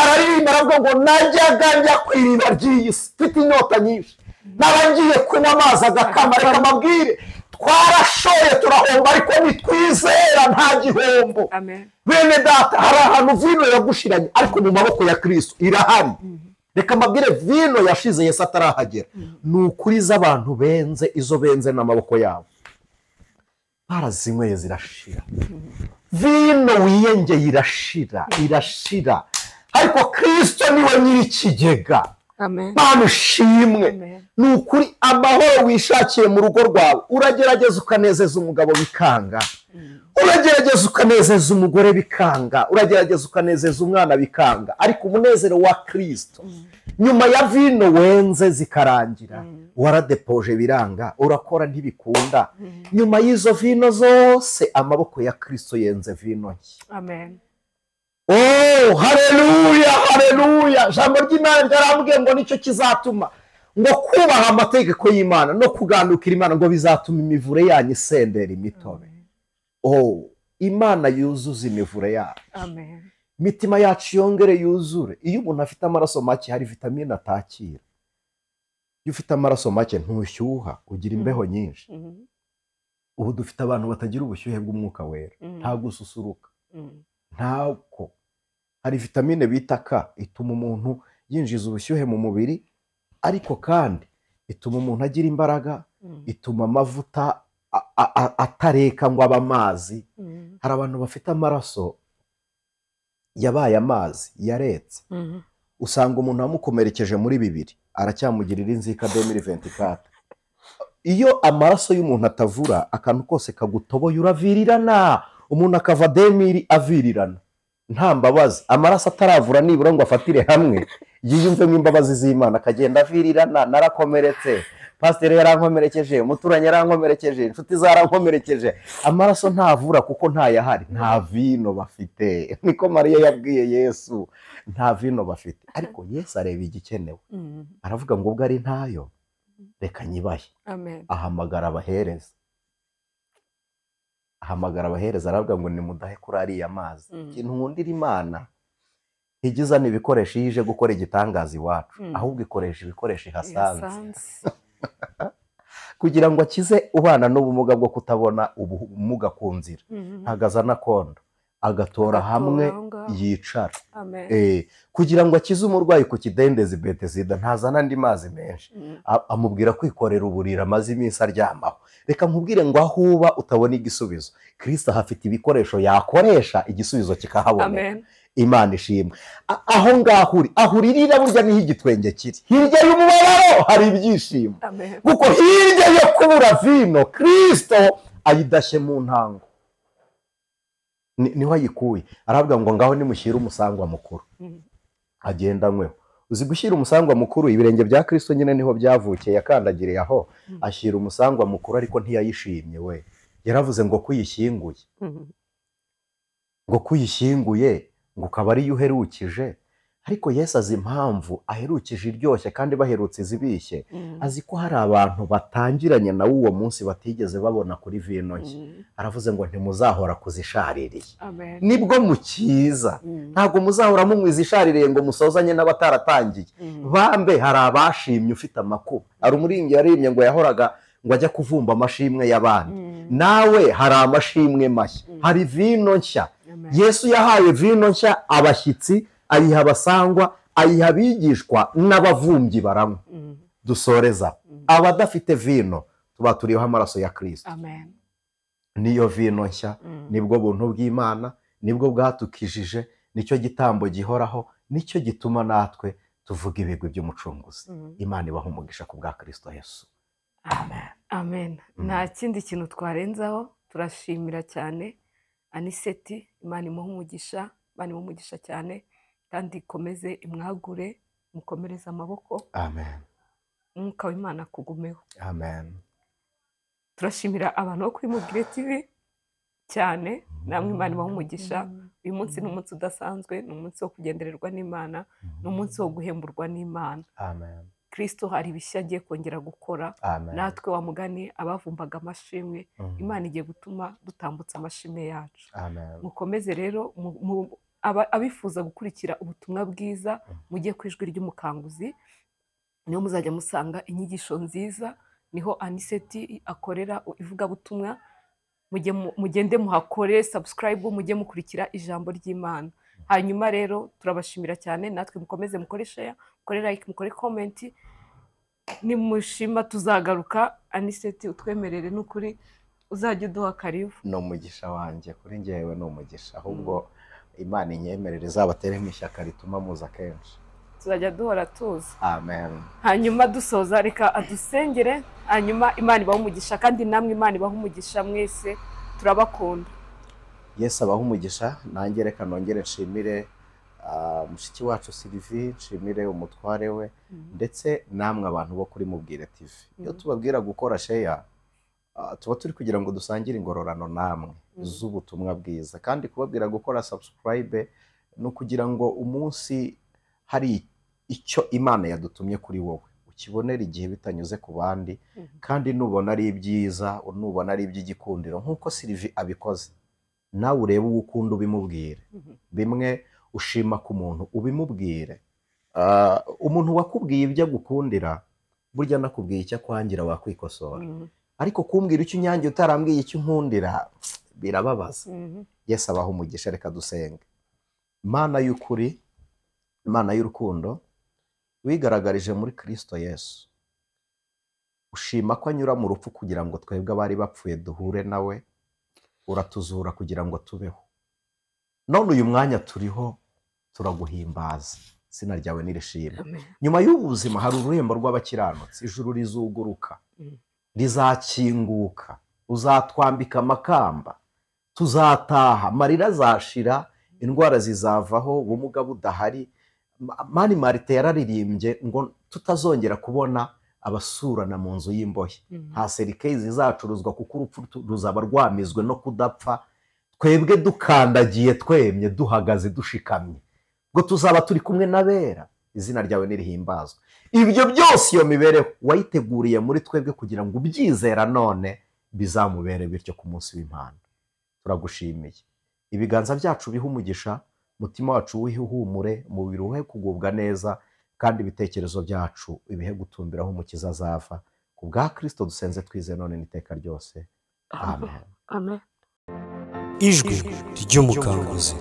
Araririmba aravuga ngo najyaga njya ku iriba ry'iyi si mfite inyota nyinshi, naba ngiye kunywa amazi agakama. Reka mbabwire, twarashoye turahomba, ariko nitwizera nta gihombo. Bene data, hari ahantu vino yagushiranye, ariko mu maboko ya Kristo irahari. Reka mbabwire, vino yashize Yesu atarahagera. Ni ukuri z'abantu benze izo benze n'amaboko yabo, barazinyweye zirashira. Vino wiyengeye irashira, irashira, ariko Kristo niwe nyir'ikigega. Mana ushimwe. Ni ukuri amahoro wishakiye mu rugo rwawe, uragerageza ukanezeza umugabo bikanga, uragerageza ukanezeza umugore bikanga, uragerageza ukanezeza umwana bikanga, ariko umunezero wa Kristo nyuma ya vino wenze zikarangira, waradepoje biranga, urakora ntibikunda, nyuma y'izo vino zose amaboko ya Kristo yenze vino nshya. Amen. Oh, haleluya, haleluya. Jambo ry'Imana ryarambwiye ngo nicyo kizatuma ngo kubaha amategeko y'Imana no kugandukira Imana ngo bizatuma imivure yanyu isendera imitobe. Oh, Imana yuzuza imivure yacu. Amen. Imitima yacu yongere yuzure. Iyo umuntu afite amaraso make hari vitamine atakira. Iyo ufite amaraso make ntushyuha, ugira imbeho nyinshi. Ubu dufite abantu batagira ubushyuhe bw'umwuka wera, nta gususuruka, ntako. Hari vitamine bita K ituma umuntu yinjiza ubushyuhe mu mubiri, ariko kandi ituma umuntu agira imbaraga, ituma amavuta atareka ngo abe amazi. Hari abantu bafite amaraso yabaye amazi yaretse, usanga umuntu amukomerekeje muri bibiri aracyamugirira inzika 2024. Iyo amaraso y'umuntu atavura, akantu kose kagutoboye uravirirana, umuntu akava 2000 avirirana nta mbabazi. Amaraso ataravura nibura ngo afatire hamwe yiyumvemo imbabazi z'Imana, akagenda avirirana. Narakomeretse, pasiteri yarankomerekeje, umuturanyi yarankomerekeje, inshuti zarankomerekeje. Amaraso ntavura kuko ntayahari, nta vino bafite. Niko Mariya yabwiye Yesu, nta vino bafite. Ariko Yesu areba igikenewe, aravuga ngo ubwo ari ntayo reka nyibahe. Ahamagara abahereza, ahamagara abahereza, aravuga ngo nimudahe kuri ariya mazi. Ikintu nkundira Imana, ntijya ibikoresho iyo ije gukora igitangaza iwacu, ahubwo ikoresha ibikoresho ihasanze kugira ngo akize ubana n'ubumuga bwo kutabona, ubumuga ku nzira. Ntabwo azana kondo, agatora hamwe yicara. Kugira ngo akize umurwayi ku kidendezi Betesida, ntazana andi mazi menshi, amubwira kwikorera uburiri amaze iminsi aryamaho. Reka nkubwire ngo aho uba utabona igisubizo, Kristo ahafite ibikoresho yakoresha igisubizo kikahaboneka. Imana ishimwe. Aho ngaho uri, aho uririra burya niho igitwenge kiri. Hirya y'umubabaro hari ibyishimo, kuko hirya yo kubura vino Kristo ayidashye mu ntango, niho ayikuye. Aravuga ngo ngaho nimushyire umusangwa mukuru agenda anyweho. Uzi gushyira umusangwa mukuru, ibirenge bya Kristo nyine niho byavukiye, yakandagiriye aho ashyira umusangwa mukuru, ariko ntiyayishimye we. Yaravuze ngo kuyishyinguye, ngo kuyishyinguye ngo ukaba ariyo uherukije. Ariko Yesu azi impamvu aherukije iryoshye kandi baherutse izibishye. Azi ko hari abantu batangiranye nawe uwo munsi batigeze babona kuri vino nshya. Aravuze ngo ntimuzahora kuzishaririye, nibwo mukiza. Ntabwo muzahora munywa izishaririye ngo musozanye n'abataratangiye. Bambe hari abashimye ufite amakuba. Hari umuririmbyi yaririmbye ngo yahoraga ngo ajya kuvumba amashimwe y'abandi. Nawe hari amashimwe mashya, hari vino nshya. Yesu yahaye vino nshya abashyitsi, ayiha abasangwa, ayiha abigishwa n'abavumbyi baranywa. Dusoreza abadafite vino tuba turiho amaraso ya Kristo. Niyo vino nshya, nibwo buntu bw'Imana, nibwo bwatukijije, nicyo gitambo gihoraho, nicyo gituma natwe tuvuga ibigwi by'umucunguzi. Imana ibaha umugisha ku bwa Kristo Yesu. Amen. Amen. Nta kindi kintu twarenzaho, turashimira cyane Aniseti, Imana imuhe umugisha, Imana imuhe umugisha cyane, kandi ikomeze imwagure, mukomereze amaboko. Amen. Umwuka w'Imana kugumeho. Amen. Turashimira abantu bo kuri Mubwire TV cyane, namwe Imana ibahe umugisha. Uyu munsi ni umunsi udasanzwe, ni umunsi wo kugendererwa n'Imana, ni umunsi wo guhemburwa n'Imana. Amen. Kristo hari ibishya agiye kongera gukora. Amen. Natwe wa mugani abavumbaga amashimwe, Imana igiye gutuma dutambutsa amashimwe yacu. Amen. Mukomeze rero abifuza gukurikira ubutumwa bwiza, mujye ku Ijwi ry'Umukanguzi, niho muzajya musanga inyigisho nziza, niho Aniseti akorera ivugabutumwa. Mugende muhakore subscribe, mujye mukurikira ijambo ry'Imana. Hanyuma rero turabashimira cyane, natwe mukomeze mukore share, mukore like, mukore comment. Nimushima tuzagaruka. Aniseti utwemerere n'ukuri uzajya uduha karibu. Ni umugisha wanjye, kuri njyewe ni umugisha, ahubwo Imana inyemerere izabateremo ishyaka rituma muza kenshi, tuzajya duhora tuza. Amen. Hanyuma dusoza reka adusengere, hanyuma Imana ibahe umugisha, kandi namwe Imana ibahe umugisha mwese, turabakunda. Yesu abahe umugisha. Nanjye reka nongere nshimire mushiki wacu Sylvie, nshimire umutware we, ndetse namwe abantu bo kuri Mubwire TV. Iyo tubabwira gukora share, tuba turi kugira ngo dusangire ingororano namwe z'ubutumwa bwiza, kandi kubabwira gukora subscribe no kugira ngo umunsi hari icyo Imana yadutumye kuri wowe ukibonera igihe bitanyuze ku bandi, kandi nubona ari ibyiza, nubona ari iby'igikundiro nk'uko Sylvie abikoze, nawe urebe uwo ukunda ubimubwire. Bimwe ushima ku muntu ubimubwire. Umuntu wakubwiye ibyo agukundira, burya nakubwiye icyo akwangira wakwikosora, ariko kumbwira icyo unyangira utarambwiye icyo unkundira birababaza. Yesu abahe umugisha. Reka dusenge. Imana y'ukuri, Imana y'urukundo, wigaragarije muri Kristo Yesu, ushima ko anyura mu rupfu kugira ngo twebwe abari bapfuye duhure nawe, uratuzura kugira ngo tubeho. None uyu mwanya turiho turaguhimbaza, izina ryawe nirishimwe. Nyuma y'ubu buzima hari ururembo rw'abakiranutsi, ijuru rizuguruka, rizakinguka, uzatwambika amakamba, tuzataha, amarira azashira, indwara zizavaho, ubumuga budahari. Mani Marite yararirimbye ngo tutazongera kubona abasurana mu nzu y'imbohe, nta serikeyi zizacuruzwa kuko urupfu ruzaba rwamizwe no kudapfa. Twebwe dukandagiye twemye, duhagaze dushikamye, ngo tuzaba turi kumwe n'abera, izina ryawe nirihimbazwe. Ibyo byose iyo mibereho wayiteguriye muri twebwe kugira ngo ubyizera none bizamubere bityo ku munsi w'impano. Turagushimiye. Ibiganza byacu bihe umugisha, umutima wacu wihumure, umubiri uhe kugubwa neza, kandi ibitekerezo byacu ibihe gutumbiraho umukiza azava. Ku bwa Kristo dusenze twize none n'iteka ryose. Amen. Amen. Ijwi ry'Umukanguzi.